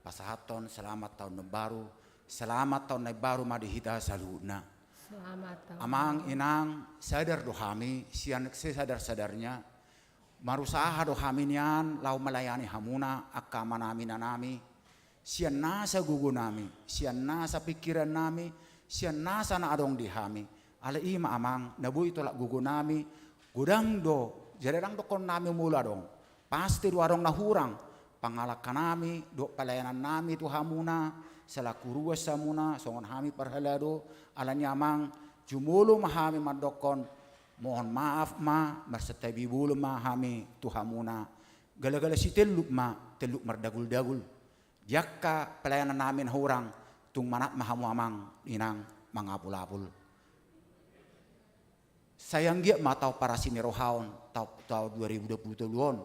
pasahathon selamat tahun baru, selamat tahun na imbaru ma di hita saluhutna. Selamat tahun baru. Amang, inang, sadar do hami, sian sesadar-sadarnya, marusaha do hami nian laho melayani hamuna, angka amanami, inanami, sian nasa gogonami, sian nasa pingkirannami, sian nasa na adong di hami. Alai i ma, Amang, na boi tolap gogonami, godang do, jadi dang dohonon nami molo adong. Pasti do adong na hurang pangalangkanami dohot pelayanannami tu hamuna, selaku ruas hamuna, songon hami parhalado. Alani i, Amang, jumolo ma hami mandokkon mohon maaf ma, marsantabi bolon ma hami tu hamuna. Gala-gala sitelluk ma, telluk mardagul-dagul. Di angka pelayanannami na hurang, tung manat ma hamu, Amang, inang, mangapul-apul. Sai anggiat ma taon parasi ni roha on, taon, taon dua ribu dua puluh tolu on,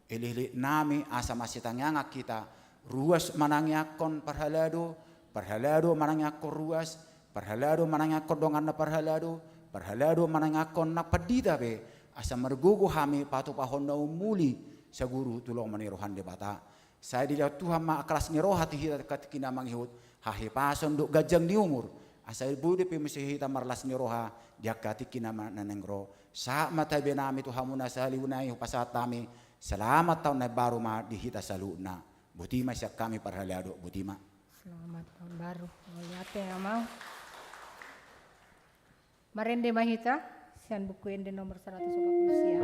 elek-elek nami asa masitangiangan hita, ruas manangiangkon parhalado, parhalado manangiangkon ruas, parhalado manangiangkon donganna parhalado, parhalado manangiangkon na pandita pe, asa margogo hami patupahon na umuli saguru tu lomo ni roha ni Debata. Sai dilehon Tuhan ma las ni roha tu hita angka tingkina mangihut, hahipason dohot ganjang ni umur. Asa boi dope muse hita marlas ni roha di angka tingkina ma na naeng ro. Sahat ma tabe nami tu hamuna sahali nai, hupasahat hami, selamat tahun na imbaru ma di hita saluhutna. Boti ma sian hami parhalado, boti ma. Selamat tahun baru. Mauliate, Amang. Marende ma hita sian Buku Ende nomor saratus opat pulu sia.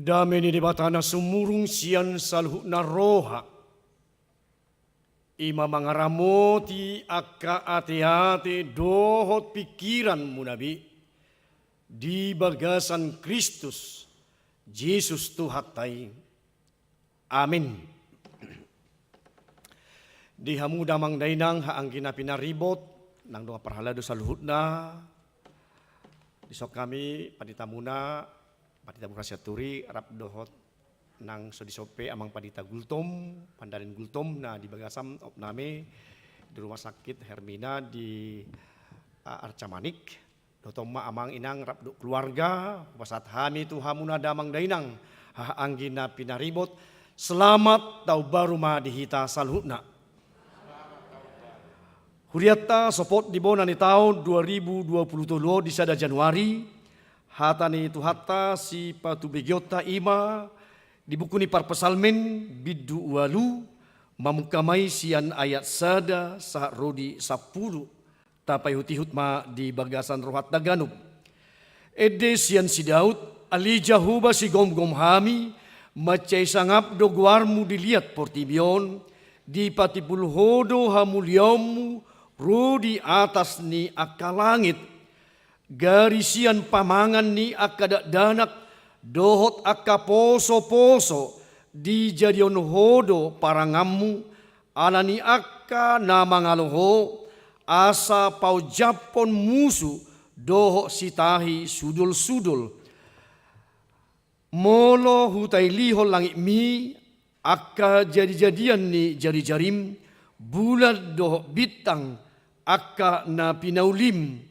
Dame ni Debata na sumurung sian saluhutna roha, i ma mangaramoti angka ateate dohot pingkiranmuna be di bagasan Kristus Jesus Tuhanta i. Amin. Di hamu damang dainang, haha anggi na pinaribot, nang dongan parhalado saluhutna, dison hami panditamuna, Pandita Burhan Sianturi, rap dohot nang so dison pe Amang Pandita Gultom, Pandalen Gultom, na di bagasan opname di Rumah Sakit Hermina di, ah, Arca Manik. Dohot ma amang inang rap dohot keluarga, hupasahat hami tu hamuna damang dainang, haha anggi na pinaribot, selamat taon baru ma di hita saluhutna. Hurianta, sopot di bona ni taon dua ribu dua puluh tolu on di sada Januari, hata ni Tuhanta sipatubegeonta i ma di buku ni Parpsalmen bindu ualu, mamungka ma i sian ayat sada sahat ro di sampulu. Tapaihutihut ma di bagasan rohanta ganup. Ende sian si Daud: Ale Jahowa, sigomgom hami, mansai sangap do goarmu di liat portibi on, dipatimbul Ho do hamuliaonmu ro di atas ni angka langit. Gari sian pamangan ni angka dakdanak dohot angka posoposo dijadion Ho do paranganmu, ala ni angka na mangalo Ho, asa paonjaphon musu dohot sitahi sudolsudol. Molo hutailihon langitmi angka jadijadian ni jarijarim, bulan dohot bintang angka na pinaulim,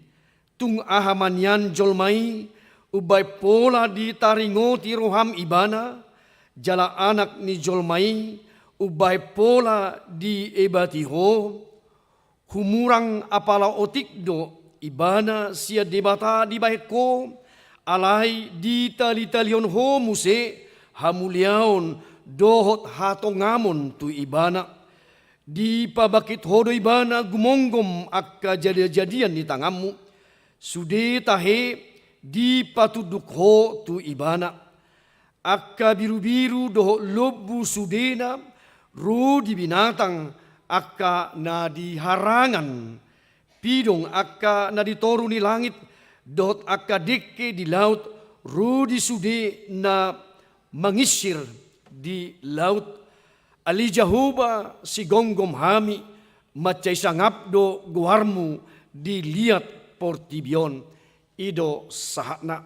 tung aha ma nian jolma i, umbahen pola ditaringoti roham ibana, jala anak ni jolma i, umbahen pola diebati Ho? Humurang apala otik do ibana sian Debata dibahen Ho, alai ditalitalihon Ho muse hamuliaon dohot hatongamon tu ibana. Dipabangkit Ho do ibana gumonggom angka jadijadian ni tanganmu. Sude tahe dipatunduk Ho tu ibana. Angka birubiru dohot lombu sudena ro di binatang angka na di harangan. Pidong angka na di toru ni langit dohot angka dengke di laut ro di sude na manginsir di laut. Ale Jahowa, sigomgom hami, mansai sangap do goarmu di liat portibi on. I do sahatna.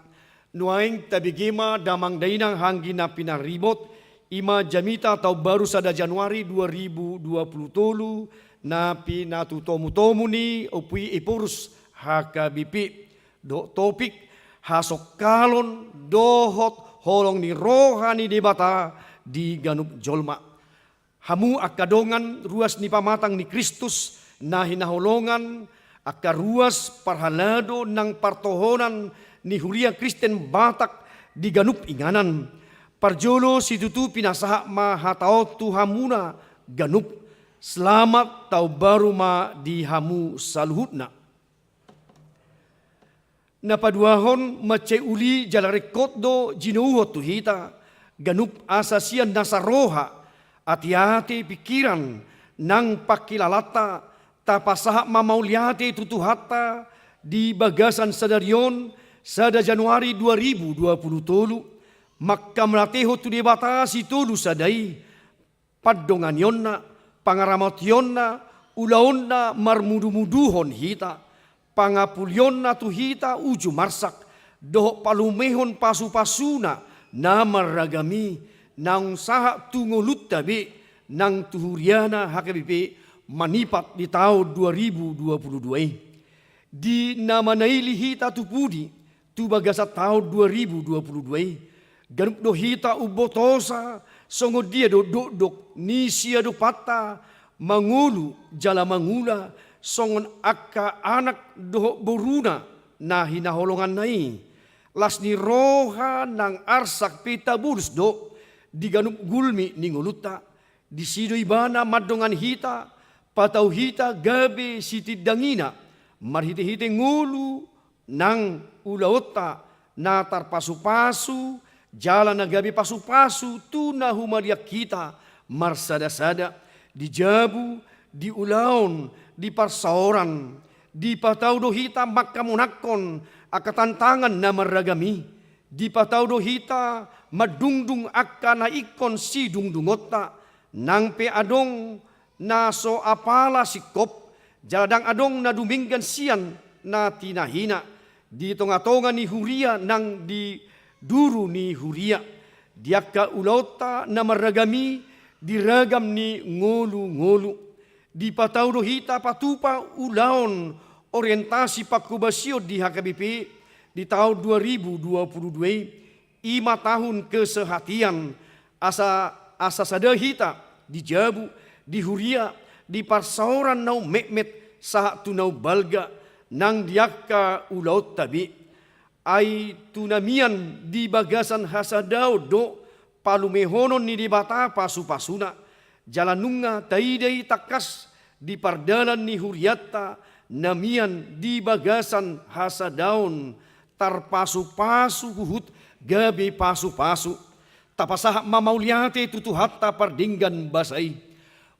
Nuaeng tabege ma damang dainang haha anggi na pinaribot, i ma jamita taon baru sada Januari dua ribu dua puluh tolu, na pinatutomutomu ni Ompu Ephorus H K B P, dohot topik: Hasongkalon dohot holong ni roha ni Debata di ganup jolma. Hamu angka dongan ruas ni pamatang ni Kristus na hinaholongan, angka ruas parhalado nang partohonan ni Huria Kristen Batak di ganup inganan. Parjolo situtu pinasahat ma hata on tu hamuna ganup. Selamat taon baru ma di hamu saluhutna. Na paduahon, mansai uli jala ringkot do jinouhon tu hita ganup asa sian nasa roha, ateate, pingkiran nang pangkilalanta, tapasahat ma mauliate tu Tuhanta di bagasan sadari on, sada Januari dua ribu dua puluh tolu. Mangkamauliatehon tu Debata Sitolu Sada i, pandonganionna, pangaramotionna, ulaonna marmudumuduhon hita, pangapulionna tu hita uju marsak, dohot palumehon pasupasuna na marragam i, naung sahat tu ngolunta be, nang tu huriana H K B P manipat di taon dua ribu dua puluh dua i. Di na manaili hita tu pudi, tu bagasan taon dua ribu dua puluh dua i, ganup do hita umbotosa songon dia do dokdok ni siadopanta mangolu jala mangula songon angka anak dohot boruna na hinaholonganna i. Las ni roha nang arsak pe tabolus do di ganup gulmi ni ngolunta. Disi do ibana mandongani hita, patau hita gabe sitindangina, marhitehite ngolu nang ulaonta na tarpasupasu jala na gabe pasupasu tu na humaliang hita marsada-sada, di jabu, di ulaon, di parsaoran. Dipatau do hita mangkamonanghon angka tantangan na marragam i. Dipatau do hita mandungdung angka na ingkon sidungdungonta, nang pe adong na so apala singkop, jala ndang adong na dumenggan sian na tinahina, di tonga-tonga ni huria nang di duru ni huria, di angka ulaonta na marragam i, di ragam ni ngolu-ngolu. Dipatau do hita patupa ulaon orientasi pangkobasion di H K B P di taon dua ribu dua puluh dua i, i ma tahun kesehatian, asa, asa sada hita di jabu, di huria, di parsaoran na ummetmet sahat tu na umbalga, nang di angka ulaonta be. Ai tu na mian di bagasan hasadaon do palumehonon ni Debata pasupasuna, jala nunga taida i tangkas di pardalan ni hurianta na mian di bagasan hasadaon, tarpasupasu huhut gabe pasupasu. Tapasahat ma mauliate tu Tuhanta pardenggan basa i.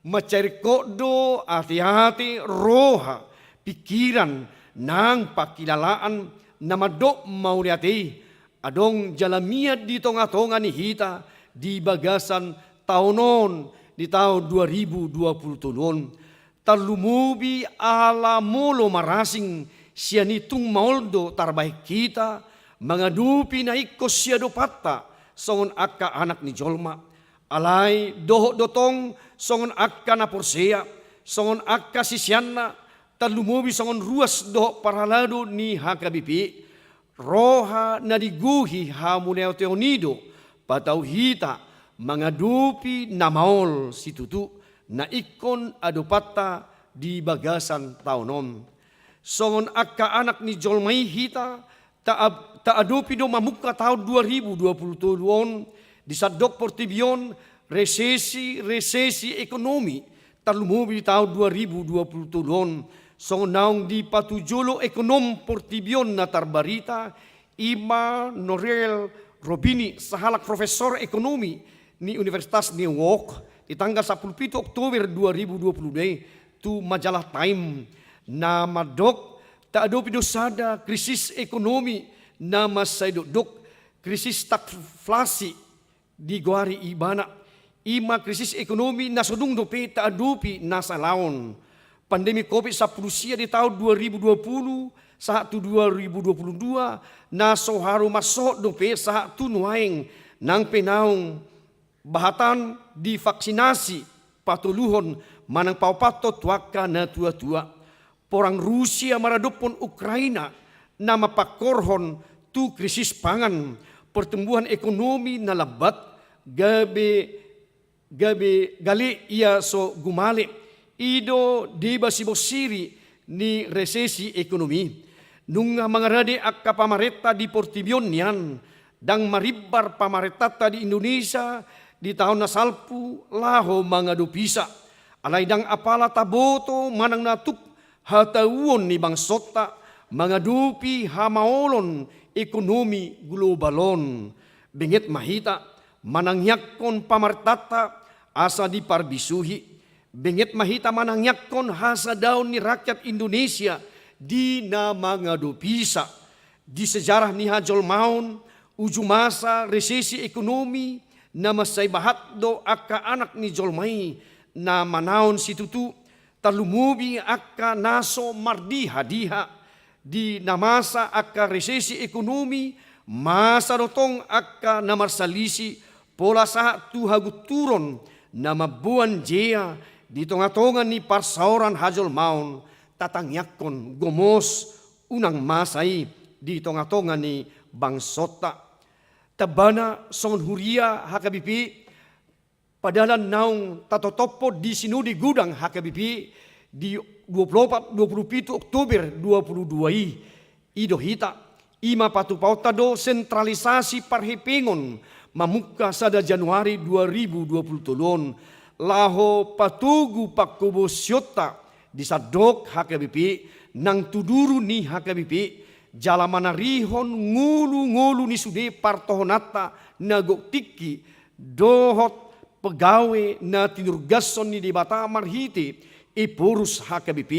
Mansai ringkot do ate-ate, roha, pingkiran nang pangkilalaan na mandok mauliate i adong jala mian di tonga-tonga ni hita di bagasan taon on, di taon dua ribu dua puluh tolu on. Tarlumobi ala molo marasing sian i tung maol do tarbahen hita mangadopi na ingkon siadopanta songon angka anak ni jolma. Alai dohot do tong songon angka na porsea, songon angka siseanna, tarlumobi songon ruas dohot parhalado ni H K B P, roha na digohi hamuliateon i do patau hita mangadopi na maol situtu na ingkon adopanta di bagasan taon on. Songon angka anak ni jolma i hita, ta-, taadopi do mamungka taon dua ribu dua puluh tolu on di sandok portibi on resesi, resesi ekonomi, tarlumobi di taon dua ribu dua puluh tolu on, songon naung dipatujolo ekonom portibi on na tarbarita, i ma Nouriel Roubini, sahalak profesor ekonomi ni Universitas New York, di tanggal sampulu pitu Oktober dua ribu dua puluh dua i, tu majalah Time, na mandok taadopi do sada krisis ekonomi na mansai dokdok, krisis stagflasi digoari ibana. I ma krisis ekonomi na so dung dope taadopi na salaon. Pandemi Covid sampulu sia di taon dua ribu dua puluh sahat tu dua ribu dua puluh dua, na so haru mansohot dope sahat tu nuaeng, nang pe naung bahatan divaksinasi patoluhon manang paopathon tu angka na tua-tua. Porang Rusia maradophon Ukraina na mampangkorhon tu krisis pangan, pertumbuhan ekonomi na lambat, gabe, gabe gale ia so gumale, i do deba sibonsiri ni resesi ekonomi. Nunga mangarade angka pamarenta di portibi on nian, ndang marimbar pamarentanta di Indonesia di taon na salpu laho mangadopisa. Alai ndang apala taboto manang na tuk hatauon ni bangsonta mangadopi hamaolon ekonomi global on. Benget ma hita manangiangkon pamarentanta asa diparbisuhi. Benget ma hita manangiangkon hasadaon ni rakyat Indonesia di na mangadopisa. Di sejarah ni hajolmaon, uju masa resesi ekonomi na mansai bahat do angka anak ni jolma i na manaon situtu, tarlumobi angka na so mardiha-diha. Di na masa angka resesi ekonomi, masa do tong angka na marsalisi, pola sahat tu hagunturon na mamboan jea di tonga-tonga ni parsaoran hajolmaon. Tatangiangkon gomos unang masa i di tonga-tonga ni bangsonta. Tambana songon huria H K B P, padalan naung tatotophon di Sinode Godang H K B P di dua puluh opat, dua puluh pitu Oktober dua puluh dua i, i do hita, i ma patupaonta do sentralisasi parhepengon mamungka sada Januari dua ribu dua puluh tolu on, laho patogu pangkobasionta di sandok H K B P nang tu duru ni H K B P, jala manarihon ngolu-ngolu ni sude partohonanta na gok tingki dohot pegawai na tinurgashon ni Debata marhite Ephorus H K B P,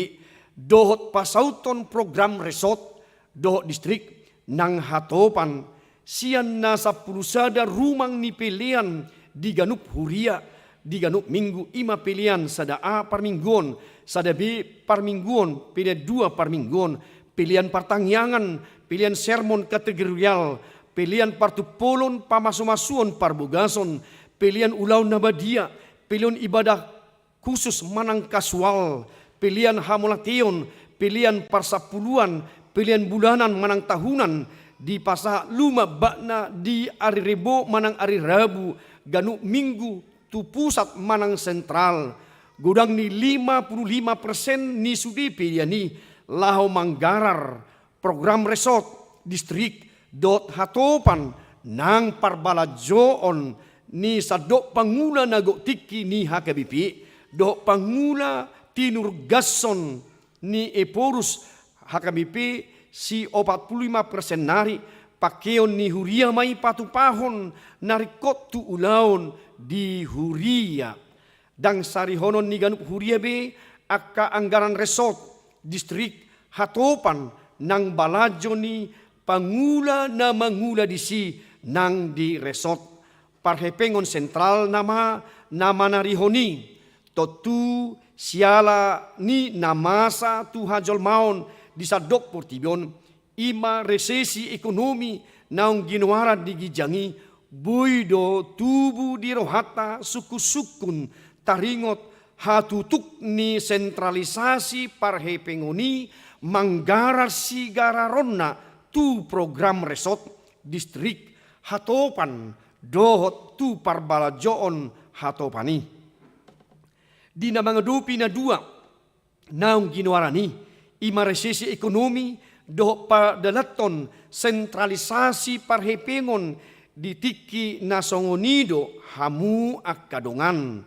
dohot pasauthon program resort dohot distrik nang hatopan, sian na sampulu sada rumang ni pelean di ganup huria, di ganup minggu, i ma pelean sada A parmingguon, sada B parmingguon, pelean dua parmingguon, pelean partangiangan, pelean sermon kategorial, pelean partumpolon pamasumasuon parbogason, pelean ulaon na badia, pelean ibadah khusus manang kasual, pelean hamauliateon, pelean parsampuluan, pelean bulanan manang tahunan, dipasahat luma bakna di ari Rebo manang ari Rabu, ganup minggu, tu pusat manang sentral. Godang ni lima pulu lima persen ni sude pelean i laho manggarar program resort, distrik, dohot hatopan nang parbalanjoon ni sandok pangula na gok tingki ni H K B P, dohot pangula tinurgashon ni Ephorus H K B P si opat pulu lima persen nari, pangkeon ni huria ma i patupahon na ringkot tu ulaon di huria. Ndang sarihonon ni ganup huria be angka anggaran resort, distrik, hatopan nang balanjo ni pangula na mangula disi nang di resort. Parhepengon sentral nama na manarihon i, tontu siala ni na masa tu hajolmaon di sandok portibi on, i ma resesi ekonomi naung ginoaran di ginjang i, boi do tubu di rohanta sungkun-sungkun taringot hatutuk ni sentralisasi parhepengon i manggarar sigararonna tu program resort, distrik, hatopan dohot tu parbalanjoon hatopan i. Di na mangadopi na dua naung ginoaran i, i ma resesi ekonomi dohot padalanhon sentralisasi parhepengon di tingki na songon i do hamu angka dongan.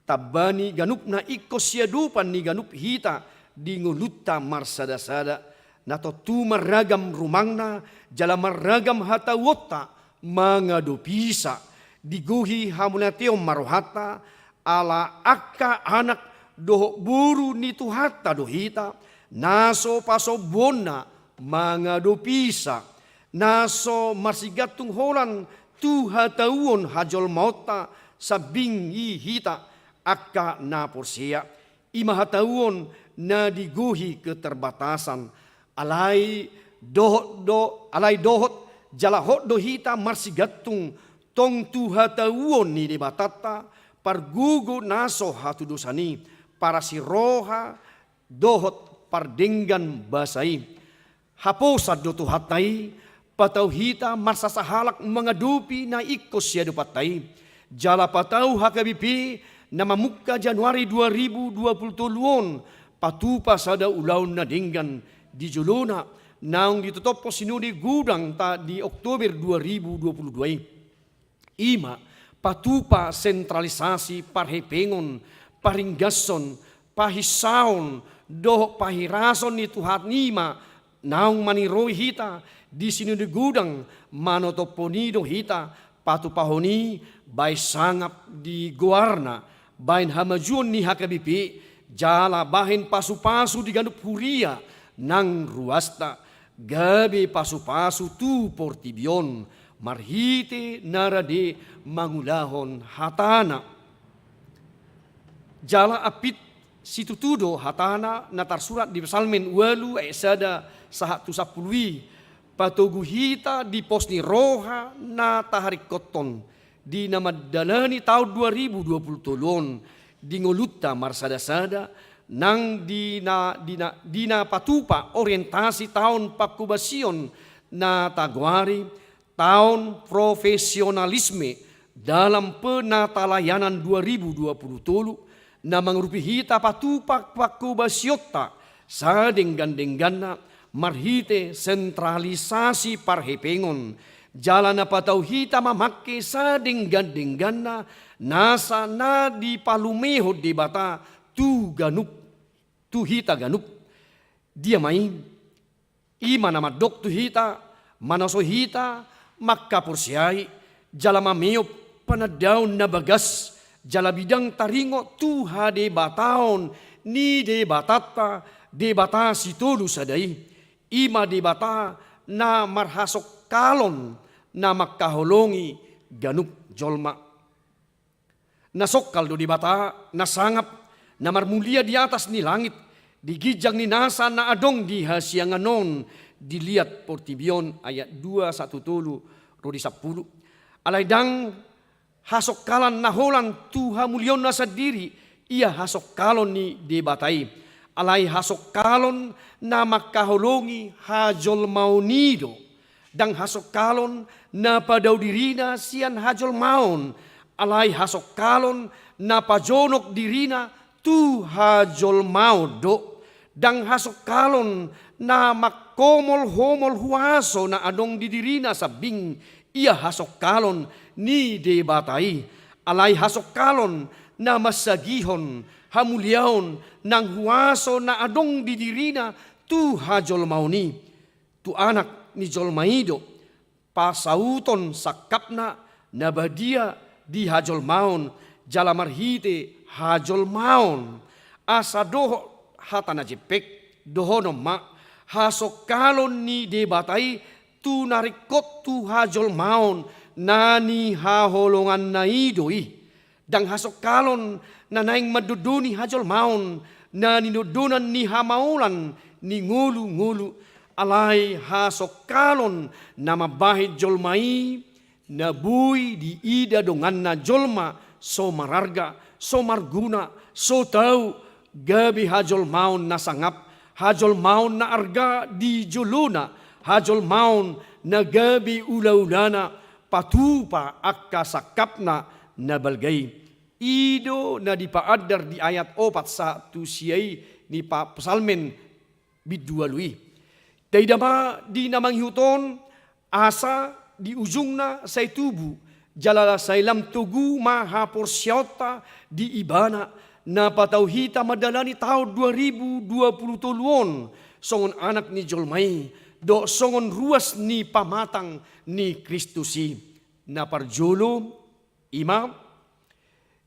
Tamba ni ganup na ingkon siadopan ni ganup hita di ngolunta marsada-sada, na tontu marragam rumangna jala marragam hatauonta mangadopisa. Digohi hamauliateon ma rohanta, ala angka anak dohot boru ni Tuhanta do hita, na so pasombuonna mangadopisa, na so marsigantung holan tu hatauon hajolmaonta sambing i hita angka na porsea. I ma hatauon na digohi keterbatasan. Alai dohot do, alai dohot jala hot do hita marsigantung tong tu hatauon ni Debatanta, pargogo na so hatudosan i, parasiroha dohot pardenggan basa i. Haposan do Tuhanta i, patau hita marsasahalak mangadopi na ingkon siadopanta i. Jala patau H K B P na mamungka Januari dua ribu dua pulu tolu on, patupa sada ulaon na denggan di jolona, naung ditotopkon Sinode Godang ta di Oktober dua ribu dua pulu dua i. I ma patupa sentralisasi parhepengon, paringgashon, pahinsaon dohot pahirason ni Tuhan i ma naung maniroi hita di Sinode Godang. Manotophon i do hita, patupahon i baen sangap di goarna, baen hamajuon ni H K B P, jala baen pasupasu di ganup huria nang ruasta, gabe pasupasu tu portibi on marhite na rade mangulahon hatana. Jala ampit situtu do hatana na tarsurat di Psalmen ualu ayat sada sahat tu sampulu i, patogu hita di pos ni roha na taharingkothon di na mandalani taon dua ribu dua pulu tolu on di ngolunta marsada-sada, nang di na, di na, di na patupa orientasi taon pangkobasion na tagoari taon profesionalisme dalam penatalayanan dua ribu dua pulu tolu, na mangurupi hita patupa pangkobasionta sadenggan-dengganna marhite sentralisasi parhepengon, jala na patau hita mamangke sadenggan-dengganna nasa na dipalumehon Debata tu ganup, tu hita ganup. Dia ma i? I ma na mandok tu hita, manaso hita mangkaporseai jala mameop panandaon na bagas jala bidang taringot tu hadebataon ni Debatanta, Debata sitolu sada i. I ma Debata na marhasongkalon na mangkaholongi ganup jolma. Na songkal do Debata na sangap, na marmulia di atas ni langit, di ginjang ni nasa na adong di hasiangan on, di liat portibi on, ayat dua sahat tu tolu ro di sampulu. Alai ndang hasongkalan na holan tu hamuliaonna sandiri ia hasongkalon ni Debata i, alai hasongkalon na mangkaholongi hajolmaon i do. Ndang hasongkalon na padao dirina sian hajolmaon, alai hasongkalon na pajonok dirina tu hajolmaon do. Ndang hasongkalon na mangkomolhomol huaso na adong di dirina sambing, ia hasongkalon ni Debata i, alai hasongkalon na mansagihon hamuliaon nang huaso na adong di dirina tu hajolmaon i. Tu anak ni jolma i do pasauton sangkapna na badia di hajolmaon jala marhite hajolmaon. Asa dohot hata na jempek, dohonon ma, hasongkalon ni Debata i tu na ringkot tu hajolmaon na nihaholonganna i do i. Ndang hasongkalon na naeng mandondoni hajolmaon na nidondonan ni hamaolan ni ngolungolu, alai hasongkalon na mambahen jolma i na boi diida donganna jolma so mararga, so marguna, so tau, gabe hajolmaon na sangap, hajolmaon na arga di jolona, hajolmaon na gabe ulaulana patupa angka sangkapna na balga i. I do na dipaandar di ayat opat sahat tu sia i ni pa-, Psalmen bindu ualu i. Taida ma di na mangihut on, asa di ujungna sai tubu jala sai lam togu ma haporseaonta di Ibana na patau hita mandalani taon dua ribu dua pulu tolu on songon anak ni jolma i dohot songon ruas ni pamatang ni Kristus i. Na parjolo, i ma,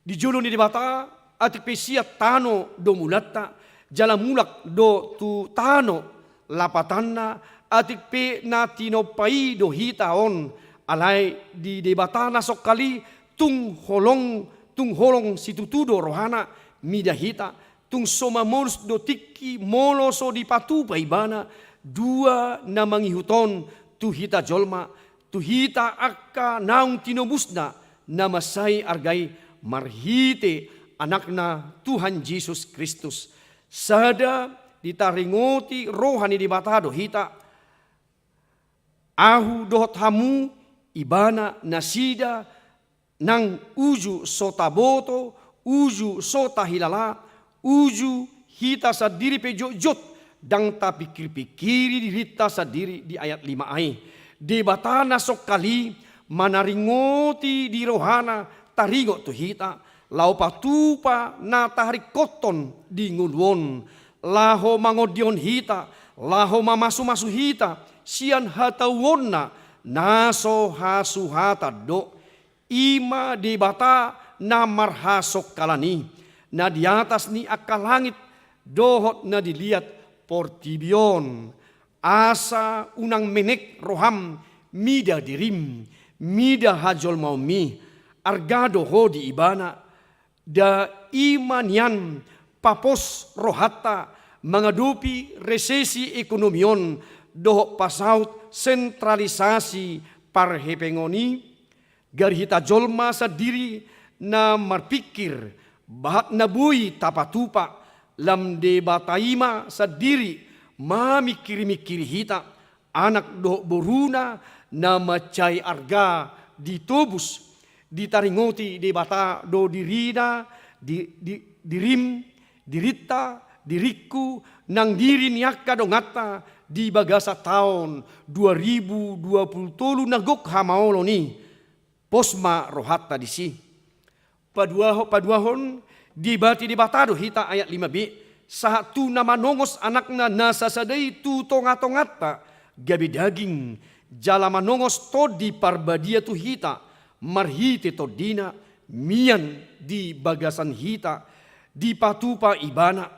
di jolo ni Debata, atik pe sian tano do mulanta, jala mulak do tu tano lapatanna, atik pe na tinompa i do hita on, alai di Debata na songkal i tung holong, tung holong situtu do rohana mida hita, tung so mamolus do tingki molo so dipatupa Ibana dua na mangihut on tu hita jolma, tu hita angka naung tinobusna na mansai arga i marhite Anakna Tuhan Jesus Kristus. Sada ditaringoti roha ni Debata do hita, ahu dohot hamu, Ibana, nasida, nang uju so taboto, uju so tahilala, uju hita sandiri pe jotjot ndang tapikirpikiri dirinta sandiri di ayat lima ai. Debata na songkal i manaringoti di rohana taringot tu hita, laho patupa na taringkothon di ngolu on, laho mangondihon hita, laho mamasumasu hita sian hatauonna na so hasuhatan do. I ma Debata na marhasongkalan i, na di atas ni angka langit dohot na di liat portibi on. Asa unang menek roham mida dirim, mida hajolmaonmi, arga do ho di Ibana. Nda i ma nian papos rohanta mangadopi resesi ekonomi on dohot pasaut sentralisasi parhepengon i? Gari hita jolma sandiri na marpingkir bahat na boi tapatupa, lam Debata i ma sandiri mamingkirimingkiri hita, anak dohot boruna na mansai arga ditobus, ditaringoti Debata do dirina, di, di, dirim, dirinta, diringku, nang diri ni angka donganta di bagasan taon dua ribu dua pulu tolu na gok hamaolon i. Pos ma rohanta disi. Paduaho-, paduahon, diibati Debata do hita, ayat lima b, sahat tu na manongos Anakna na sasada i tu tonga-tonganta, gabe daging, jala manongos Tondi Parbadia tu hita, marhite TondiNa, mian di bagasan hita, dipatupa Ibana,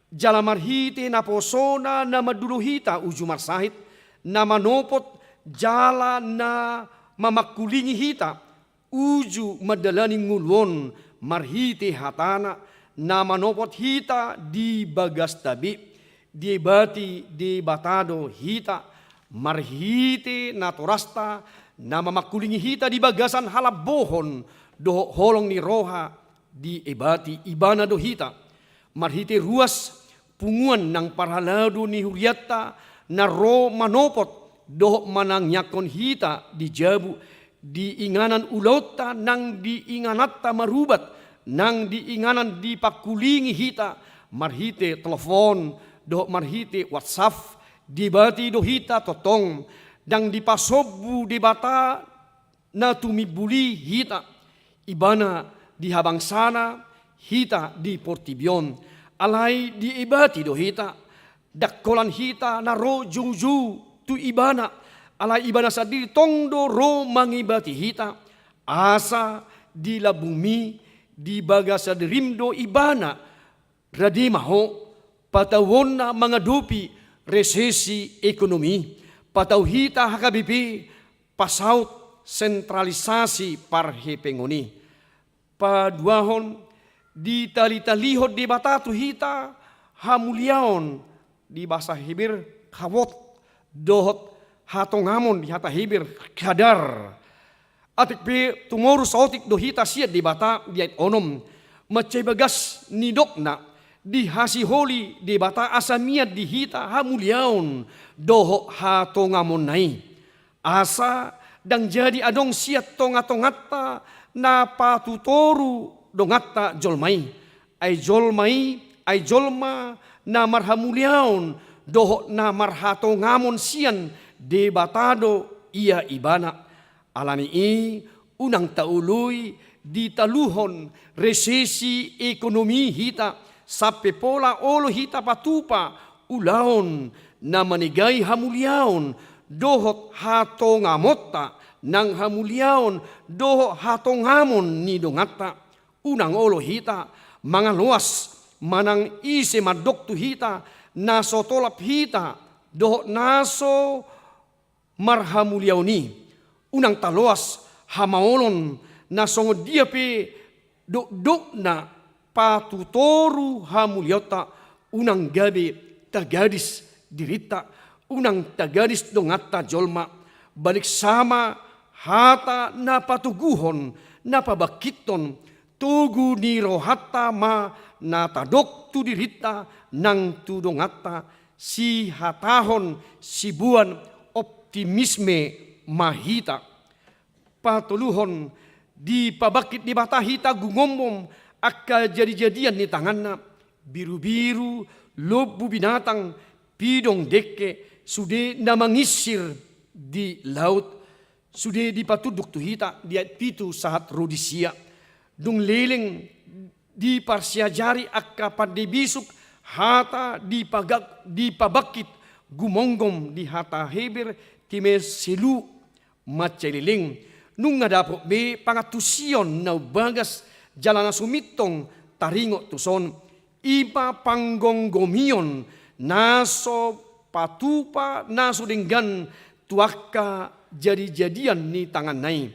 jala marhite naposona na mandulo hita uju marsahit, na manopot jala na mamangkulingi hita, uju mandalani ngolu on marhite hatana, na manopot hita di bagasta be, diebati Debata do hita, marhite natorasta, na mamangkulingi hita di bagasan halambohon dohot holong ni roha, diebati Ibana do hita. Marhite ruas punguan nang parhalado ni hurianta na ro manopot dohot manangiangkon hita di jabu, di inganan ulaonta nang di ingananta marubat, nang di inganan dipangkulingi hita, marhite telepon dohot marhite WhatsApp, diebati do hita tongtong, ndang dipasombu Debata na tumimbul i hita, Ibana di habangsana, hita di portibi on. Alai diebati do hita, ndang holan hita na ro joujou tu Ibana, alai Ibana sandiri tong do ro mangebati hita, asa di lambungmi, di bagasan dirim do Ibana, rade ma ho, patauonna mangadopi resesi ekonomi, patau hita H K B P, pasaut sentralisasi parhepengon i. Paduahon, ditalitalihon Debata tu hita hamuliaon, di bahasa Heber kavod, dohot hatongamon di hata Heber kadar. Atik pe tumoru saotik do hita sian Debata di ayat onom, mansai bagas nidokna, dihasiholi Debata asa mian di hita hamuliaon dohot hatongamonna i. Asa ndang jadi adong sian tongatonganta na patutoru donganta jolma i. Ai jolma i, ai jolma na marhamuliaon dohot na marhatongamon sian Debata do ia ibana. Alani i unang taoloi ditaluhon resesi ekonomi hita, sampe pola olo hita patupa ulaon na manegai hamuliaon dohot hatongamonta, nang hamuliaon dohot hatongamon ni donganta. Unang olo hita mangaloas manang ise mandok tu hita na so tolap hita dohot na so marhamuliaon i. Unang taloas hamaolon na songon dia pe dokdokna patutoru hamuliaonta, unang gabe tagadis dirinta, unang tagadis donganta jolma. Balik sama hata na patoguhon, na pabangkithon, togu ni rohanta ma na tadok tu dirinta nang tu donganta, sihatahon siboan optimisme ma hita. Patoluhon, dipabangkit Debata hita gumomgom angka jadijadian ni tanganna, birubiru, lombu binatang, pidong dengke, sude na manginsir di laut, sude dipatunduk tu hita di ayat pitu sahat ro di sia. Dung leleng diparsiajari angka pande bisuk hata dipagak-, dipabangkit gumomgom di hata Heber ti me selu, mansai leleng. Nunga dapot be pangantusion na umbagas jala na sumintong taringot tuson. I ma panggomgomion na so patupa na so denggan tu angka jadijadian ni tanganna i.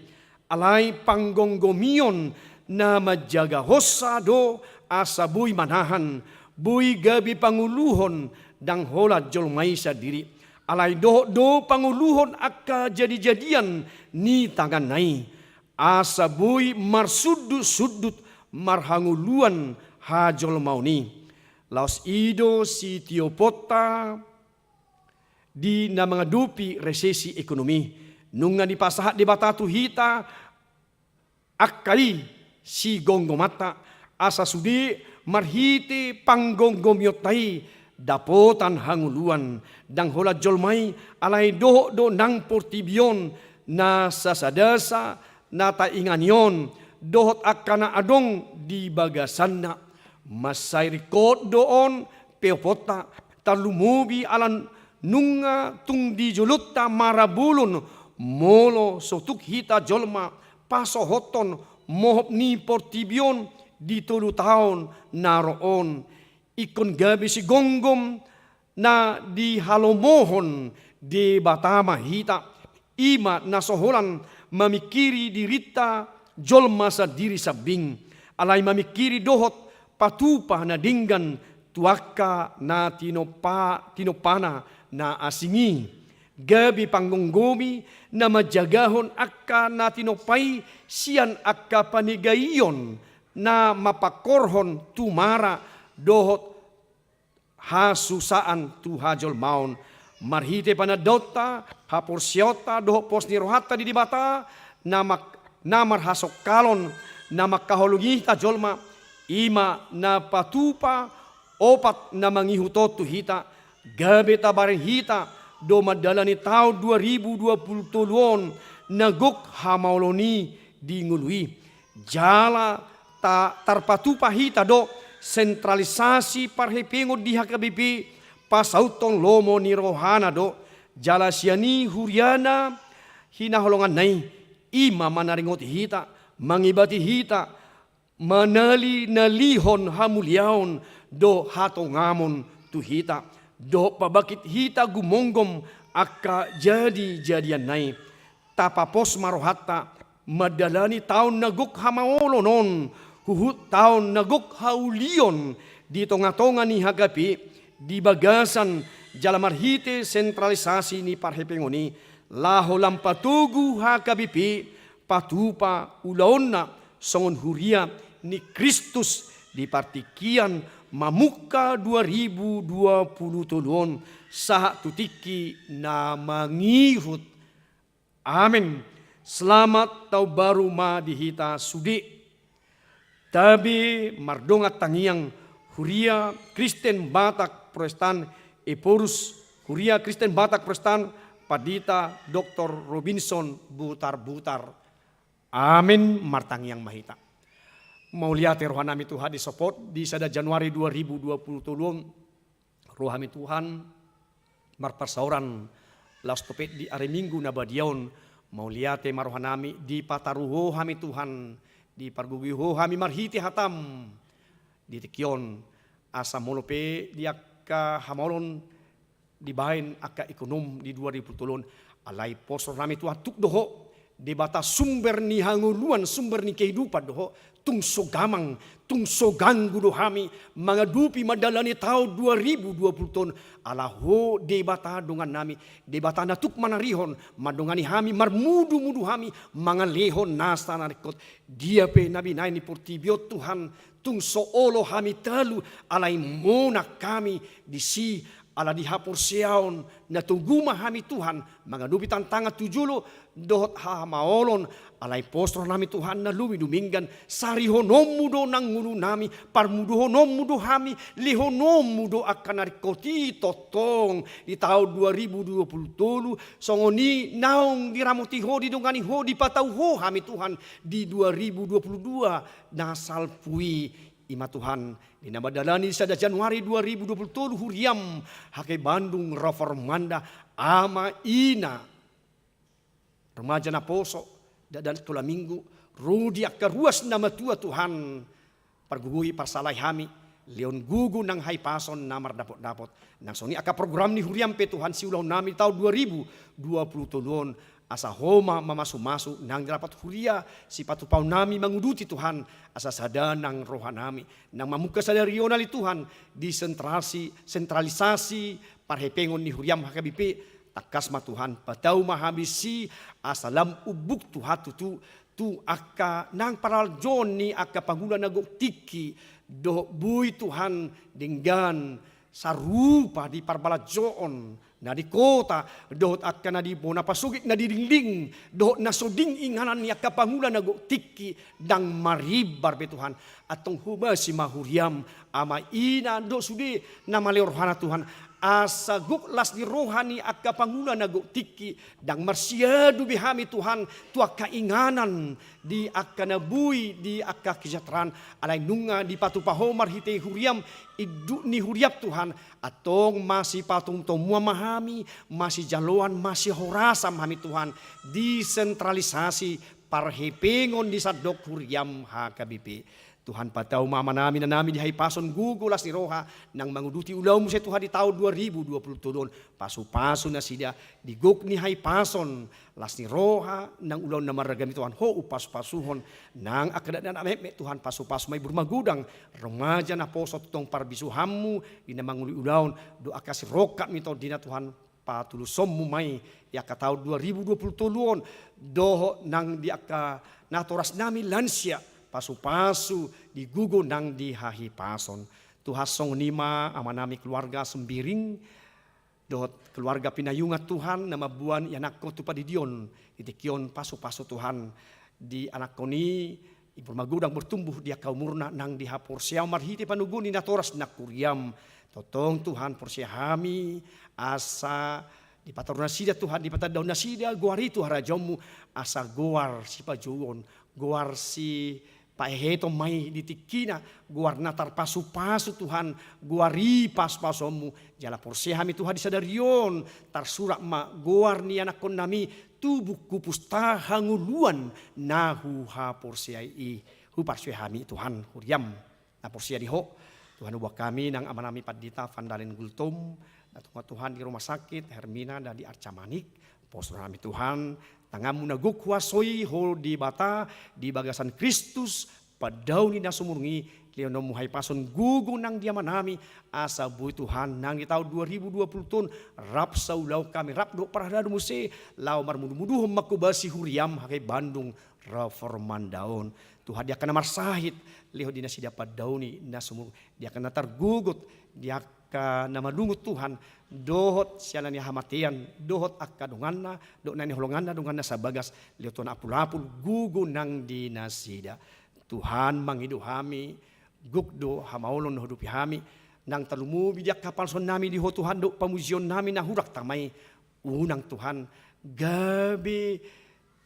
Alai panggomgomion na manjagahonsa do asa boi manahan, boi gabe pangoluhon, ndang holan jolma i sandiri. Alai dohot do pangoluhon angka jadijadian ni tanganna i, asa boi marsundutsundut marhangoluan hajolmaon i. Laos i do sitioponta di na mangadopi resesi ekonomi. Nunga dipasahat Debata tu hita angka i sigomgomanta, asa sude marhite panggonggomionta i dapotan hangoluan, ndang holan jolma i, alai dohot do nang portibi on na sasadasa na taingani on, dohot angka na adong di bagasanna. Mansai ringkot do on Peoponta, tarlumobi ala nunga tung di jolonta marabolon, molo so tuk hita jolma pasohothon mohop ni portibi on di tolu taon na ro on. Ingkon gabe sigomgom na dihalomohon Debata ma hita, i ma na so holan mamingkiri dirinta jolma sandiri sambing, alai mamingkiri dohot patupa na denggan tu angka na tinompa, tinompana na asing i. Gabe panggomgomi na manjagahon angka na tinompa i sian angka panegaion na mapangkorhon tu mara dohot hasusaan tu hajolmaon. Marhite panandaonta, haporseaonta dohot pos ni rohanta di Debata, na mak-, na marhasongkalon, na mangkaholongi hita jolma, i ma na patupa opat na mangihut on tu hita, gabe tabahen hita do mandalani taon dua ribu dua pulu tolu on na gok hamaolon i di ngolu i. Jala ta-, tarpatupa hita do sentralisasi parhepengon di H K B P, pasauthon lomo ni rohana do, jala sian i huriana hinaholonganna i, i ma manaringoti hita, mangibati hita, manalinalihon hamuliaon do hatongamon tu hita, dohot pabangkit hita gumomgom angka jadijadianna i. Tapapos ma rohanta, mandalani taon na gok hamaolon on, huhut taon na gok haulion di tongatonga ni H K B P, di bagasan jala marhite sentralisasi ni parhepengon i, laho lam patogu H K B P, patupa ulaonna songon huria ni Kristus di partingkian mamungka dua ribu dua pulu tolu on, sahat tu tingki na mangihut. Amen. Selamat taon baru ma di hita sude. Tabe mardongan tangiang, Huria Kristen Batak Protestan Ephorus, Huria Kristen Batak Protestan, Pandita Doktor Robinson Butarbutar. Amen. Martangiang ma hita. Mauliate rohanami Tuhan, di sopot di sada Januari dua ribu dua pulu tolu on, ro hami Tuhan marparsaoran laos topet di ari Minggu na badia on. Mauliate ma rohanami, dipataru Ho hami Tuhan, dipargogoi Ho hami marhite hataM di tingki on, asa molo pe di angka hamaolon dibahen angka ekonomi di dua ribu tolu on, alai pos rohanami Tuhan, tuk do Ho Debata sumber ni hangoluan, sumber ni kehidupan do Ho. Tung so gamang, tung so ganggu do hami mangadopi mandalani taon dua ribu dua pulu tolu on, ala Ho Debata dongannami, Debata na tuk manarihon, mandongani hami, marmudumudu hami mangalehon nasa na ringkot. Dia pe na binahen ni portibi on Tuhan, tung so olo hami talu, alai monang hami disi, ala di haporseaon na togu ma hami Tuhan mangadopi tantangan tu jolo dohot hamaolon, alai pos rohanami Tuhan, na lobi dumenggan sarihononMu do nang ngolunami, parmuduhononMu do hami, lehononMu do angka na ringkot i tongtong di taon dua ribu dua pulu tolu, songon i naung diramoti Ho, didongani Ho, dipatau Ho hami Tuhan di dua ribu dua pulu dua na salpu i. I ma Tuhan, di na mandalani sada Januari dua ribu dua pulu tolu huriaM H K Bandung Reformanda, ama ina, remaja naposo, dakdanak tola minggu, ro di angka ruas na matua Tuhan, pargogoi parsalahi hami, lehon gogo nang hahipason na mardapotdapot. Nang songon i angka program ni huriaM pe Tuhan, siulahonnami taon dua ribu dua pulu tolu on, asa Ho ma mamasumasu nang di rapat huria, sipatupaonnami manguduti Tuhan, asa sada nang rohanami, nang mamungka sadari on ale Tuhan, di sentrasi-, sentralisasi parhepengon ni huriaM H K B P, tangkas ma Tuhan, patau ma hami disi, asa lam umbuk Tuhan tutu, tu angka nang paralajoon ni angka pangula na gok tingki, dohot boi Tuhan denggan sarupa di parbalajoon na di kota, dohot angka na di bona pasogit na di dinding, dohot na so ding inganan ni angka pangula na gok tingki, ndang marimbar be Tuhan. Antong hobasi ma huriaM, ama ina dohot sude na malehon rohana Tuhan, asa gok las ni roha ni angka pangula na gok tingki, ndang marsiadu be hami Tuhan tu angka inganan di angka na boi di angka kesejahteraan, alai nunga dipatupa Ho marhite huriam, induk ni huriam Tuhan, antong masipatomutomuan ma hami, masijaloan, masihorasan ma hami Tuhan, di sentralisasi parhepengon di sandok huriam H K B P. Tuhan, patau ma amanami, inanami di hahipason, gogo, las ni roha, nang manguduti ulaon muse Tuhan di taon dua ribu dua puluh tolu on, pasupasu nasida di gok ni hahipason, las ni roha, nang ulaon na marragam i Tuhan, Ho umpasupasuhon, nang angka dakdanak na metmet Tuhan, pasupasu ma i ibur magodang, remaja naposo tu tong parbisuhanmu, di na mangoloi ulaon, dohot angka sirongkap ni tondina Tuhan, patulusonmu ma i di angka taon dua ribu dua puluh tolu on, dohot nang di angka natorasnami lansia, pasupasu di gogo nang di hahipason. Tuhan, songon i ma amanami keluarga Sembiring, dohot keluarga Pinayungan Tuhan, na mamboan ianakhon tu pandidion, di tingki on pasupasu Tuhan, di anakhon i, ibur magodang bertumbuh di angka umurna nang di haporseaon marhite panoguon ni natoras nang huriam. Tongtong Tuhan porsea hami, asa dipataru nasida Tuhan, dipatandahon nasida goar i tu harajaonmu, asa goar sipajouon, goar sipaheheton ma i di tingkina, goar na tarpasupasu Tuhan, goar i pasupasuonmu. Jala porsea hami Tuhan di sadari on, tarsurat ma goar ni anakhonnami, tu buku pustaha hangoluan na huhaporseai i. Huparsuhut hami Tuhan, huriam na porsea di Ho. Tuhan, huboan hami nang amanami Pandita Van Dalen Gultom, na tonga Tuhan di rumah sakit, Hermina, dan di Arca Manik. Poso hami Tuhan, tanganmu na gok huasoi, Ho Debata, di bagasan Kristus, pandaoni na sumurung i, lehononmu hahipason gogo nang di amanami, asa boi Tuhan nang di taon dua ribu dua puluh tolu on, rap saulaon hami, rap dohot parhalado muse, laho marmudumuduhon mangkobasi huriam, H K B Bandung, Reformanda on. Tuhan, di angka na marsahit, lehon di nasida pandaoni na sumurung, di angka na targogot, di angka na malungun Tuhan, dohot siala ni hamatean, dohot angka donganna, dohot na hinaholonganna, donganna sabagas, lehon Tuhan apulapul gogo nang di nasida. Tuhan, mangido hami, gok do hamaolon na huadopi hami, nang tarlumobi di angka pasupasu nami di Ho Tuhan, dohot pamujion nami na hurang tama i, unang Tuhan, gabe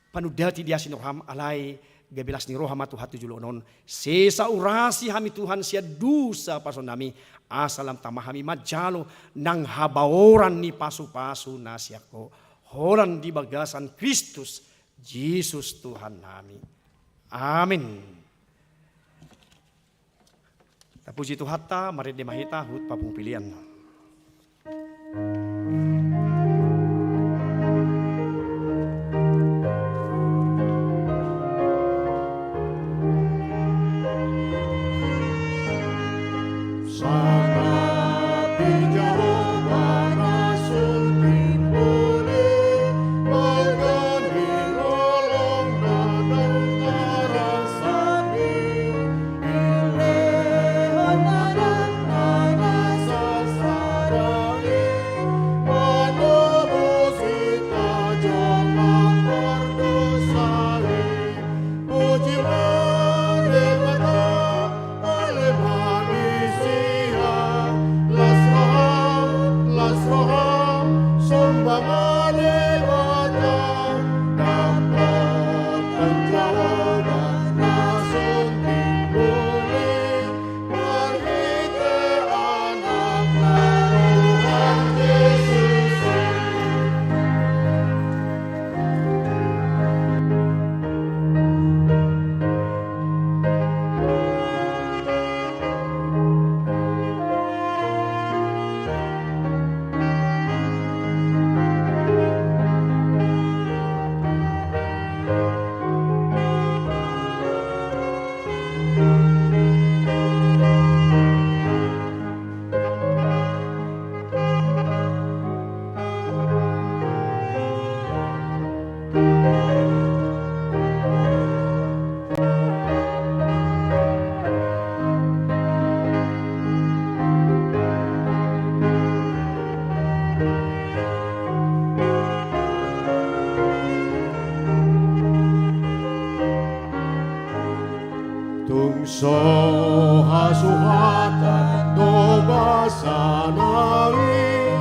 panundati di asi ni roham, alai gabe las ni roha ma Tuhan tu joloan on. Sesa urasi hami Tuhan sian dosa pasupasu nami, asa lam tama hami manjalo nang habaoran ni pasupasu na sian Ho. Holan di bagasan Kristus Jesus Tuhan nami. Amin. Tapuji Tuhanta, marende ma hita huhut papungu pelean. Tung so hasuhatan do basa nami,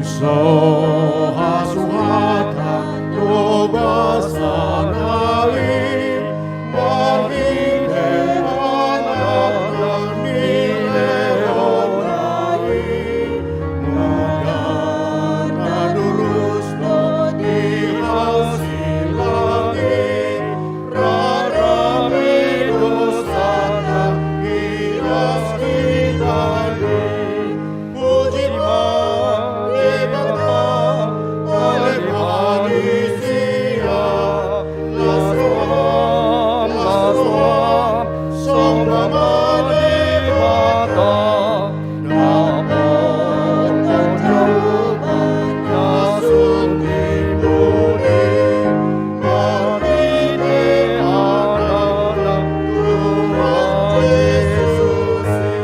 So hasuhatan do basa na i, marhite anakna ni lehon na i, muna na durus do di hasilang i, rarame dosanta idas hita i. Puji ma Debata, ale ma di sia, las roham, las roham, somba ma Debata, dapot ma Jahowa na sun di pudi, marhite Anakna Tuhan Jesus i.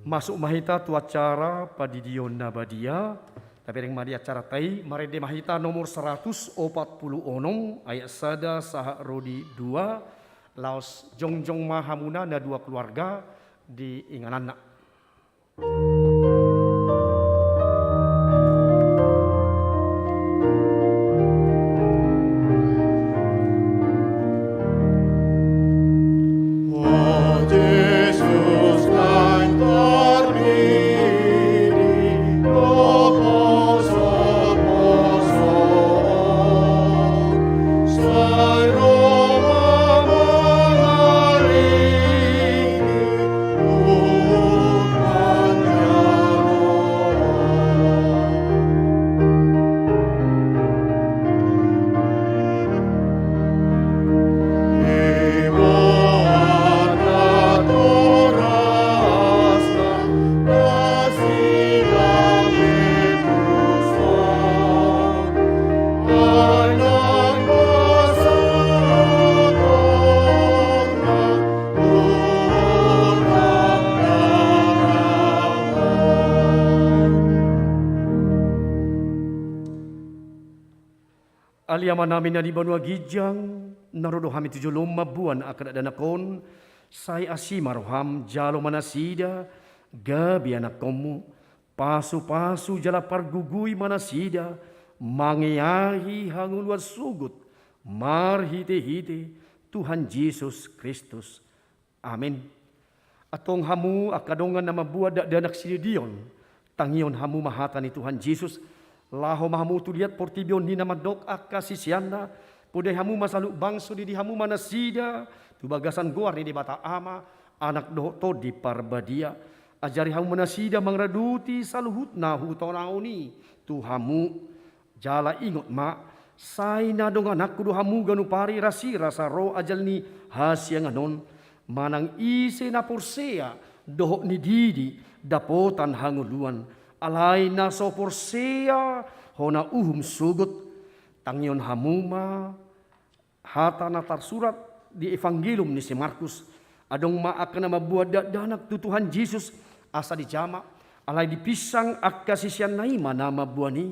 Masuk ma hita tu acara pandidion na badia. Tabereng ma di acaranta i, marende ma hita nomor saratus opat pulu onom, ayat sada sahat ro di dua, laos jongjong ma hamuna na dua keluarga di ingananna. Ale Amanami na di banua ginjang, na ro do hami tu jolom mamboan angka dakdanak on, sai asi ma roham, jalo ma nasida gabe anakkonmu, pasupasu jala pargogoi ma nasida, mangeahi hangoluan sogot, marhitehite Tuhan Jesus Kristus. Amin. Antong hamu angka dongan na mamboan dakdanak sididion, tangihon hamu ma hata ni Tuhan Jesus, laho ma hamu tu liat portibi on ninna mandok angka siseanna, podai hamu ma saluhut bangso, didi hamu ma nasida tu bagasan goar ni Debata Ama, Anak dohot Tondi Parbadia. Ajari hamu ma nasida mangaradoti saluhut na hutonahon i tu hamu. Jala ingot ma, sai na dongananku do hamu ganup ari rasirasa ro ajal ni hasiangan on, manang ise na porsea dohot nididi dapotan hangoluan, alai na so porsea hona uhum sogot. Tangihon hamu ma hata na tarsurat di Evangelium ni si Markus. Adong ma angka na mamboan dakdanak tu Tuhan Jesus asa dijamak, alai dipinsang angka siseanna i ma na mamboan i.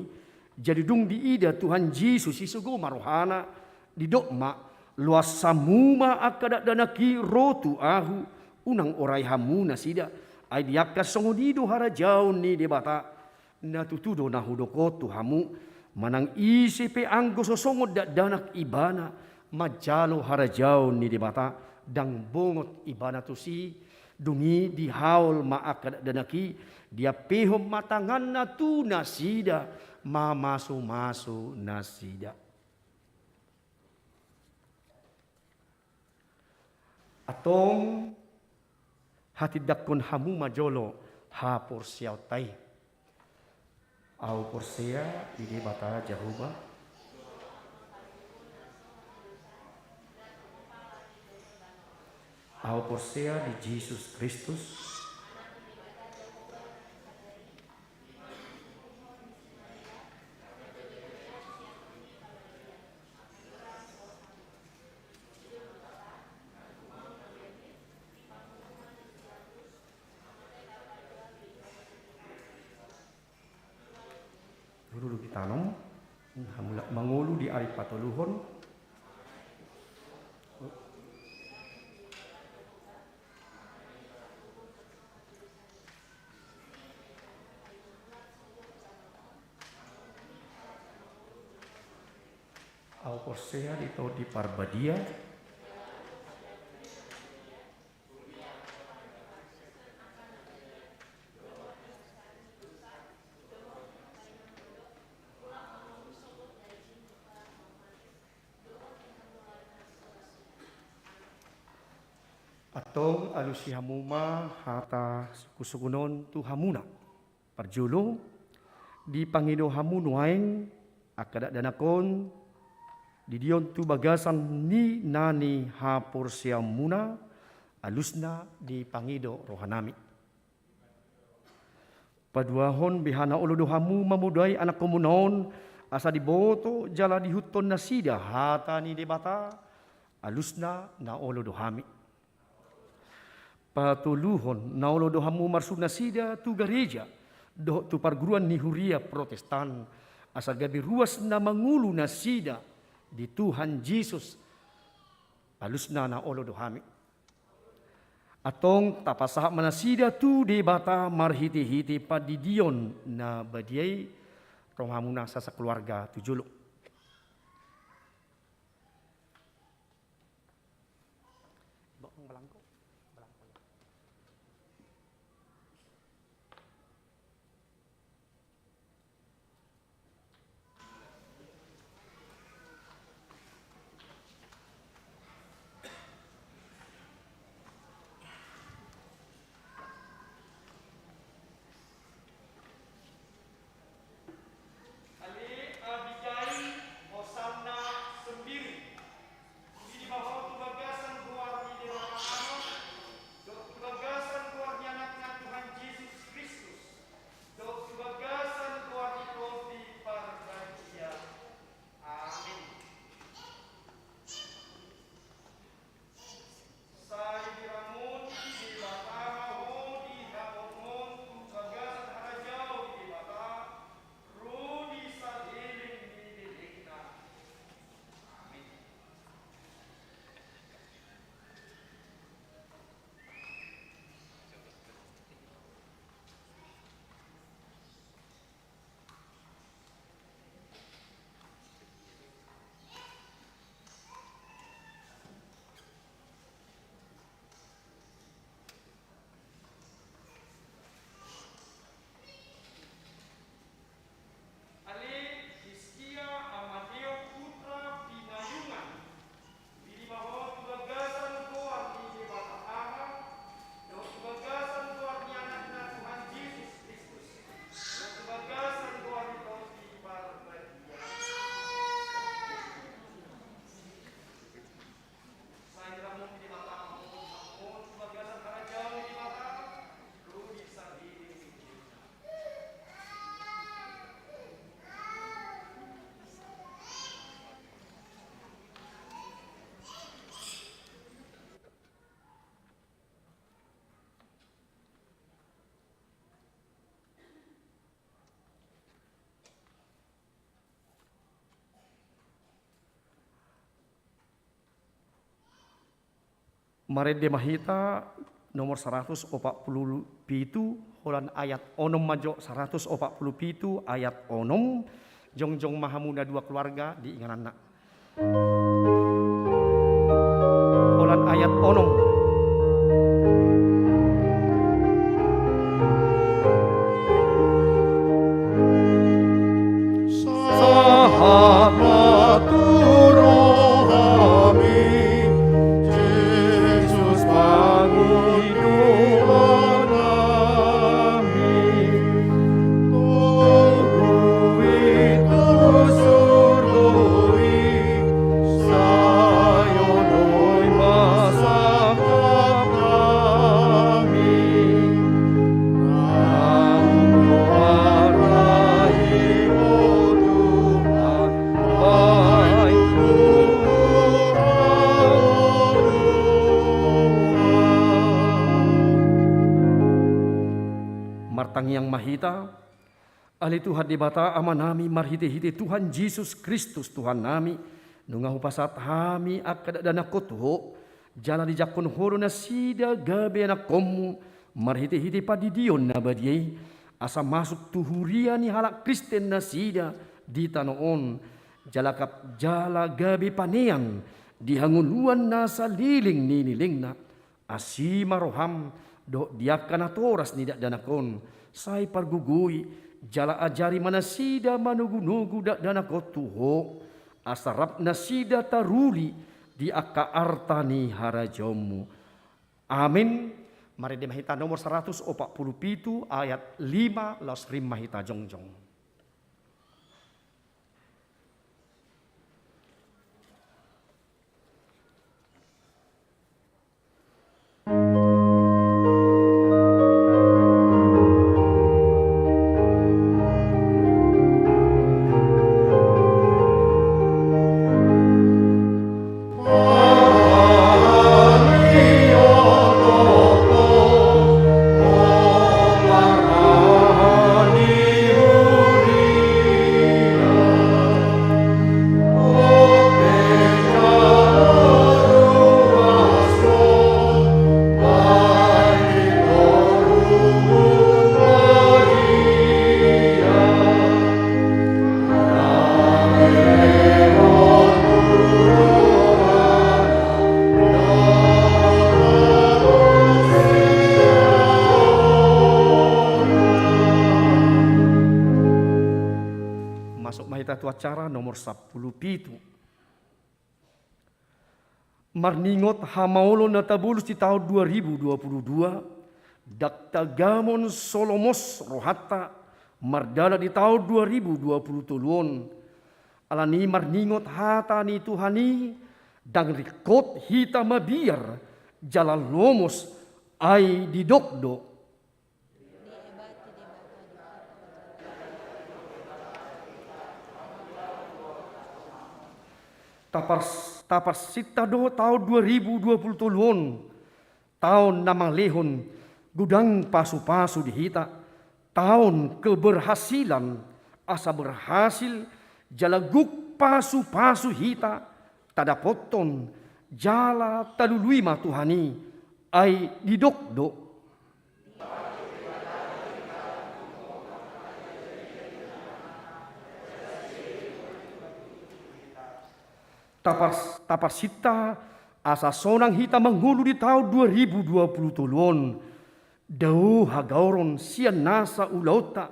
Jadi dung diida Tuhan Jesus i, sogo ma rohana, didok ma, loas hamu ma angka dakdanak i ro tu ahu, unang orai hamu nasida, ai di angka songon i do harajaon ni Debata. Na tutu do na hudok on tu hamu, manang ise pe anggo so songon dakdanak ibana manjalo harajaon ni Debata, ndang bongot ibana tusi. Dung i dihaol ma angka dakdanak i, diampehon ma tanganna tu nasida, mamasumasu nasida. Antong, hatindangkon hamu ma jolo haporseaonta i. Ahu porsea di Debata Jahowa. Ahu porsea di Jesus Kristus. Dulu di tanom, hamu mangolu di Mari patoluhon. Ahu porsea di Tondi Parbadia. Antong alusi hamu ma hata sungkunsungkun on tu hamuna. Parjolo, dipangido hamu nuaeng angka dakdanak on, di dia on tu bagasan ni na nihaporseaonmuna, alusna dipangido rohanami. Paduahon, beha na olo do hamu mamodai anakkonmuna on, asa diboto jala diihuthon nasida hata ni Debata, alusna na olo do hami. Patoluhon, na olo do hamu marsun nasida tu gareja dohot tu parguruan ni huria Protestan, asa gabe ruas na mangolu nasida di Tuhan Jesus, alusna na olo do hami. Antong tapasahat ma nasida tu Debata marhitehite pandidion na badia i. Ro ma hamuna sakeluarga tu jolo. Ale Abigail, hosanna sendiri. Dibahen tu bagasan goar ni Debata Ama, dohot tu bagasan goar ni Anakna Tuhan Jesus Kristus, dohot tu bagasan goar ni Tondi Parbadia. Amin. Sai diramoti Debata ma ho di haporseaon tu bagasan harajaon ni Debata, ro di saleleng ni lelengna. Amin. Ale Hizkia Amadeo putra Pinayungan, dibahen ho tu bagasan goar ni Debata Ama, dohot tu bagasan goar ni Anakna Tuhan Jesus Kristus, dohot tu bagasan goar ni Tondi Parbadia. Marende ma hita nomor saratus opat pulu pitu, holan ayat onom ma jo, saratus opat pulu pitu ayat onom. Jongjong ma hamu na dua keluarga di ingananna. Holan ayat onom. Sahat ma tu rohami, Jesus Panguduman nami. Togu i tu surgo i, sai oloi ma sangkap nami. Naung huarai ho Tuhan, baen tu hurang. Martangiang ma hita. Ale Tuhan Debata Amanami, marhitehite Tuhan Jesus Kristus Tuhannami, nunga hupasahat hami angka dakdanakon tu Ho, jala dijangkon Ho do nasida gabe anakkonmu, marhitehite pandidion na badia i, asa masuk tu huria ni halak Kristen nasida di tano on, jala kap-, jala gabe panean di hangoluan na saleleng ni lelengna. Asi ma roham dohot di angka natoras ni dakdanak on, sai pargogoi jala ajari ma nasida manogunogu dakdanak on tu Ho, asa rap nasida taruli di angka arta ni harajaonmu. Amin. Marende ma hita nomor saratus opat pulu pitu ayat lima, laos rap ma hita jongjong. Masuk ma hita tu acara nomor sampulu pitu. Marningot hamaolon na tabolus di taon dua ribu dua pulu dua, ndang tagamon so lomos rohanta mardalan di taon dua ribu dua pulu tolu on. Alani marningot hata ni Tuhan i, ndang ringkot hita mabiar jala lomos, ai didok do. Tapars-, taparsinta do taon dua ribu dua pulu tolu on, taon na mangalehon godang pasupasu di hita, taon keberhasilan, asa berhasil jala gok pasupasu hita tadapothon jala talului ma Tuhan i, ai didok do. Tapars-, taparsinta asa sonang hita mangolu di taon dua ribu dua pulu tolu on, dao hagaoron sian nasa ulaonta,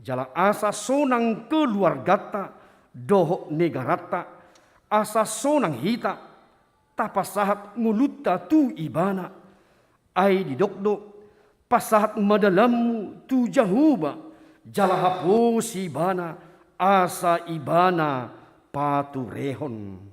jala asa sonang keluarganta dohot negaranta, asa sonang hita tapasahat ngolunta tu Ibana. Ai didok do, pasahat ma dalanmu tu Jahowa, jala haposi Ibana, asa Ibana paturehon.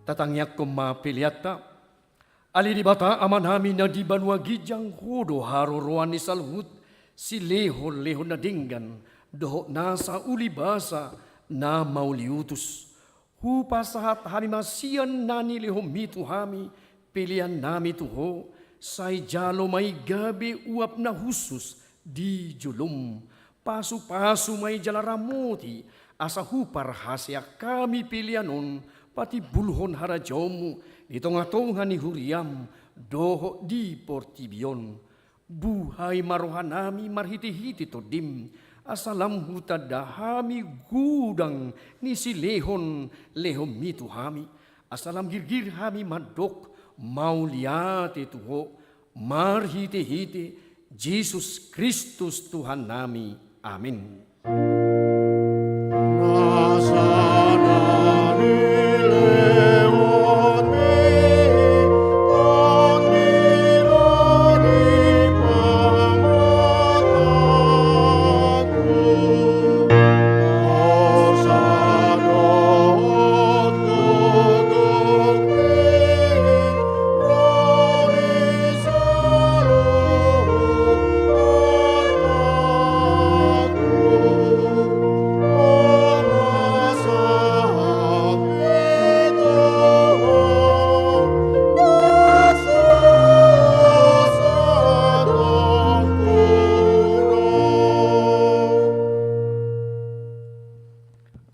Tatangiangkon ma peleanta. Ale Debata Amanami na di banua ginjang, Ho do haroroan ni saluhut silehonlehon na denggan dohot nasa ulibasa na mauliutus. Hupasahat hami ma sian na nilehonmi tu hami peleannami tu Ho, sai jalo ma i gabe uap na hushus di jolom. Pasupasu ma i jala ramoti Asa huparhaseang hami pelean on patimbulhon harajaonmu di tongatonga ni huriam dohot di portibi on. Buhai ma rohanami marhitehite Tondim, asa lam hutanda hami godang ni silehonlehonmi tu hami, asa lam girgir hami mandok mauliate tu Ho, marhitehite Jesus Kristus Tuhannami. Amin.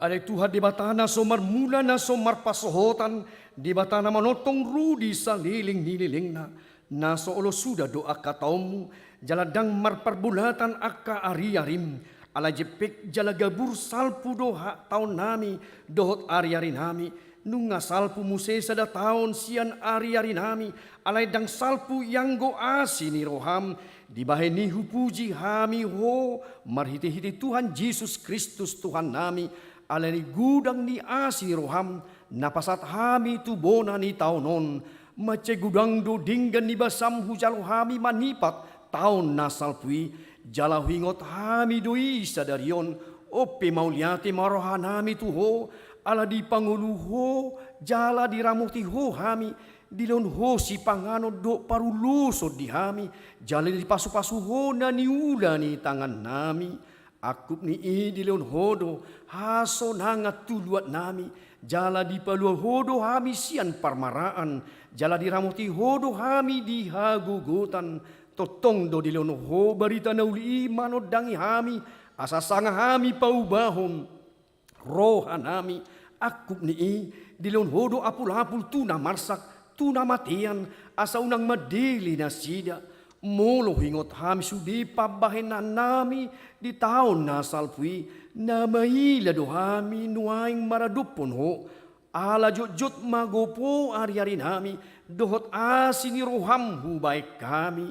Ale Tuhan Debata na so marmula, na so marpansohotan, Debata na manongtong ro di saleleng ni lelengna, na so olo suda do angka taonmu, jala ndang marparbolatan angka ariarim, ala jempek jala gabur salpu do ha-, taonnami dohot ariarinami, nunga salpu muse sada taon sian ariarinami, alai ndang salpu ianggo asi ni roham, dibahen i hupuji hami Ho, marhitehite Tuhan Jesus Kristus Tuhannami, alani godang ni asi ni roham, na pasahat hami tu bona ni taon on, mansai godang do denggan ni basam hujalo hami manipat taon na salpu i, jala huingot hami do i sadari on, on pe mauliate ma rohanami tu Ho, ala dipangolu Ho, jala diramoti Ho hami, dilehon Ho sipanganon dohot parulloson di hami, jala dipasupasu Ho na niula ni tangannami. Angkup ni i dilehon Ho do hasonangan tu luatnami, jala dipalua Ho do hami sian parmaraan, jala diramoti Ho do hami di hagogotan. Tongtong do dilehon Ho barita na uli i manondangi hami, asa sanga hami paubahon rohanami. Angkup ni i dilehon Ho do apulapul tu na marsak, tu na matean, asa unang mandele nasida. Molo huingot hami sude pambahenannami di taon na salpu i, na maila do hami nuaeng maradophon Ho, ala jotjot ma gopo ariarinami, dohot asi ni roham hubahen hami.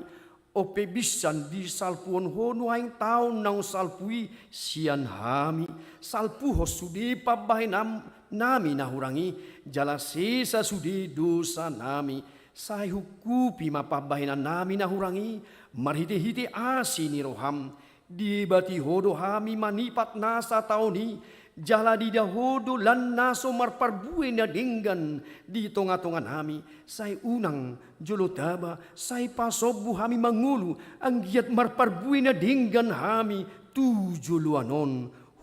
On pe binsan disalpuhon Ho nuaeng taon naung salpu i sian hami, salpuhon sude pambahenannami na hurang i, jala sesa sude dosanami. Sai ungkupi ma pambahenannami na hurang i, marhitehite asi ni roham. Diebati Ho do hami manipat nasa taon i, jala diida Ho do lan na so marparbue na denggan di tongatonganami, sai unang jolo taba, sai pasombu hami mangolu, anggiat marparbue na denggan hami tu joloan on.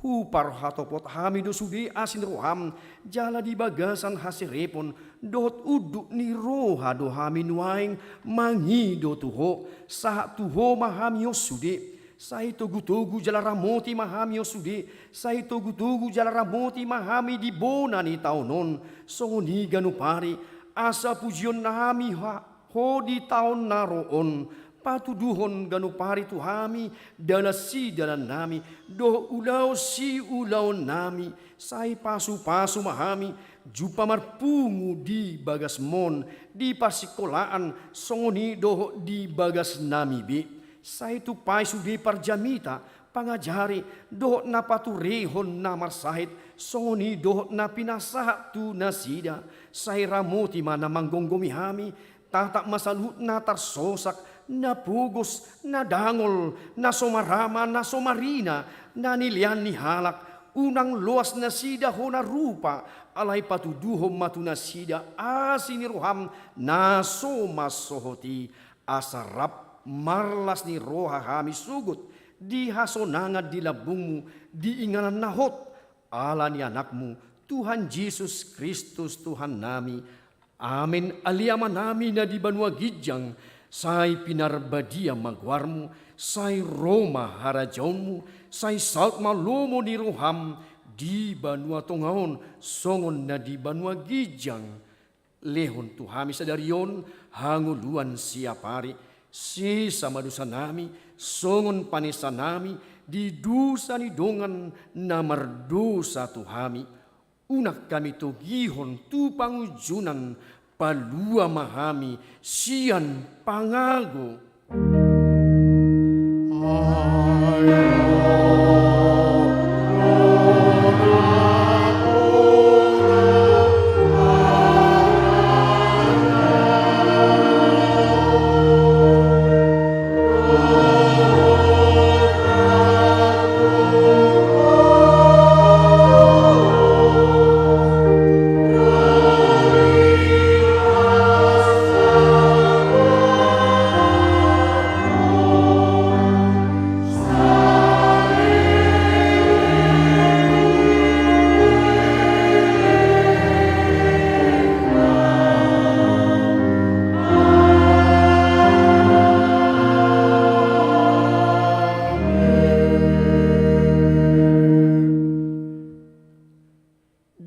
Huparhatopot hami do sude asi ni roham, jala di bagasan haserepon dohot unduk ni roha do hami nuaeng mangido tu Ho, sahat tu Ho ma hami on sude. Sai togutogu jala ramoti ma hami on sude, sai togutogu jala ramoti ma hami di bona ni taon on, songon i ganup ari, asa pujionnami ha-, Ho di taon na ro on, patuduhon ganup ari tu hami dalan sidalannami, dohot ulaon siulaonnami, sai pasupasu ma hami, jumpa marpungu di bagasmon, di parsingkolaan, songon i dohot di bagasnami be. Sai tumpahi sude parjamita, pangajari, dohot na paturehon na marsahit, songon i dohot na pinasahat tu nasida. Sai ramoti ma na manggomgomi hami, tatap ma saluhut na tarsosak, na pogos, na dangol, na so marama, na so marina, na nilean ni halak, unang loas nasida hona rupa, alai patuduhon ma tu nasida asi ni roham na so mansohot i, asa rap marlas ni roha hami sogot di hasonangan di lambungmu di inganan na hot, ala ni Anakmu, Tuhan Jesus Kristus Tuhannami. Amen. Ale Amanami na di banua ginjang, sai pinarbadia ma goarmu, sai ro ma harajaonmu, sai saut ma lomo ni roham, di banua tonga on songon na di banua ginjang. Lehon tu hami sadari on hangoluan siapari. Sesa ma dosanami songon panesanami di dosa ni dongan na mardosa tu hami. Unang hami togihon tu pangunjunan, palua ma hami sian pangago.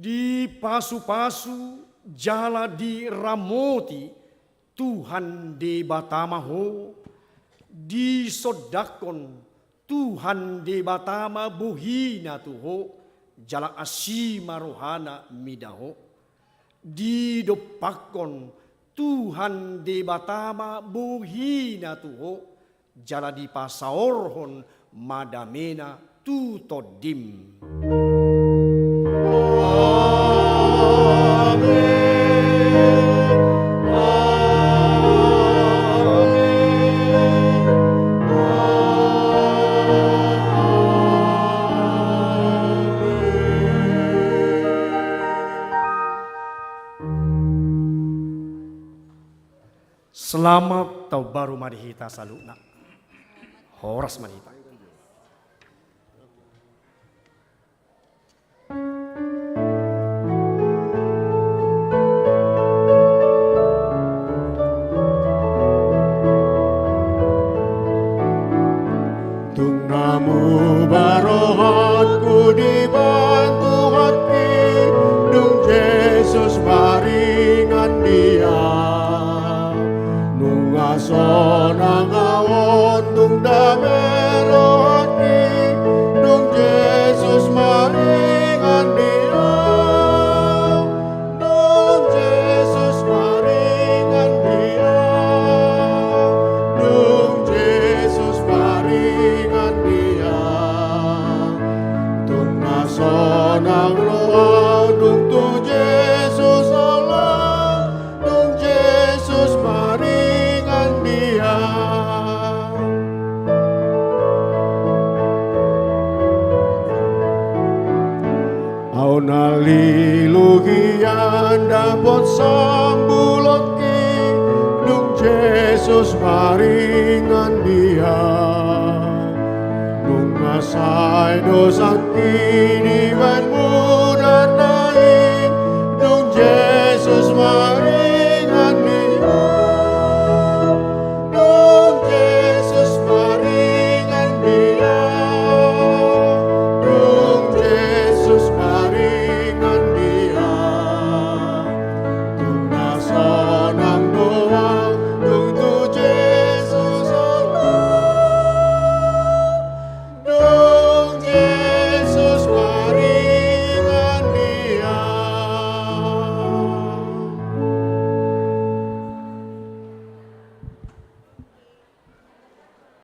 Dipasupasu jala diramoti Tuhan Debata ma ho, disondangkon Tuhan Debata ma bohina tu ho, jala asi ma rohana mida ho. Didompakkon Tuhan Debata ma bohina tu ho, jala dipasaorhon ma damena tu tondim. Amen. Amen. Amen. Selamat taon baru ma di hita saluhutna. Horas ma di hita. Tung na muba rohangku dibantu hati, dung Jesus maringan dia. Nunga sonang ahu on, dung dame rohangki, dung Jesus maringan dia. Dung Jesus maringan dia, dung Jesus maringan dia. Tung na sonang rohangku dung tu Jesus holan, dung Jesus maringan dia. Ahu na lilu hian dapot sambulonki, dung Jesus maringan dia. Nunga sai dosangki dibaenmu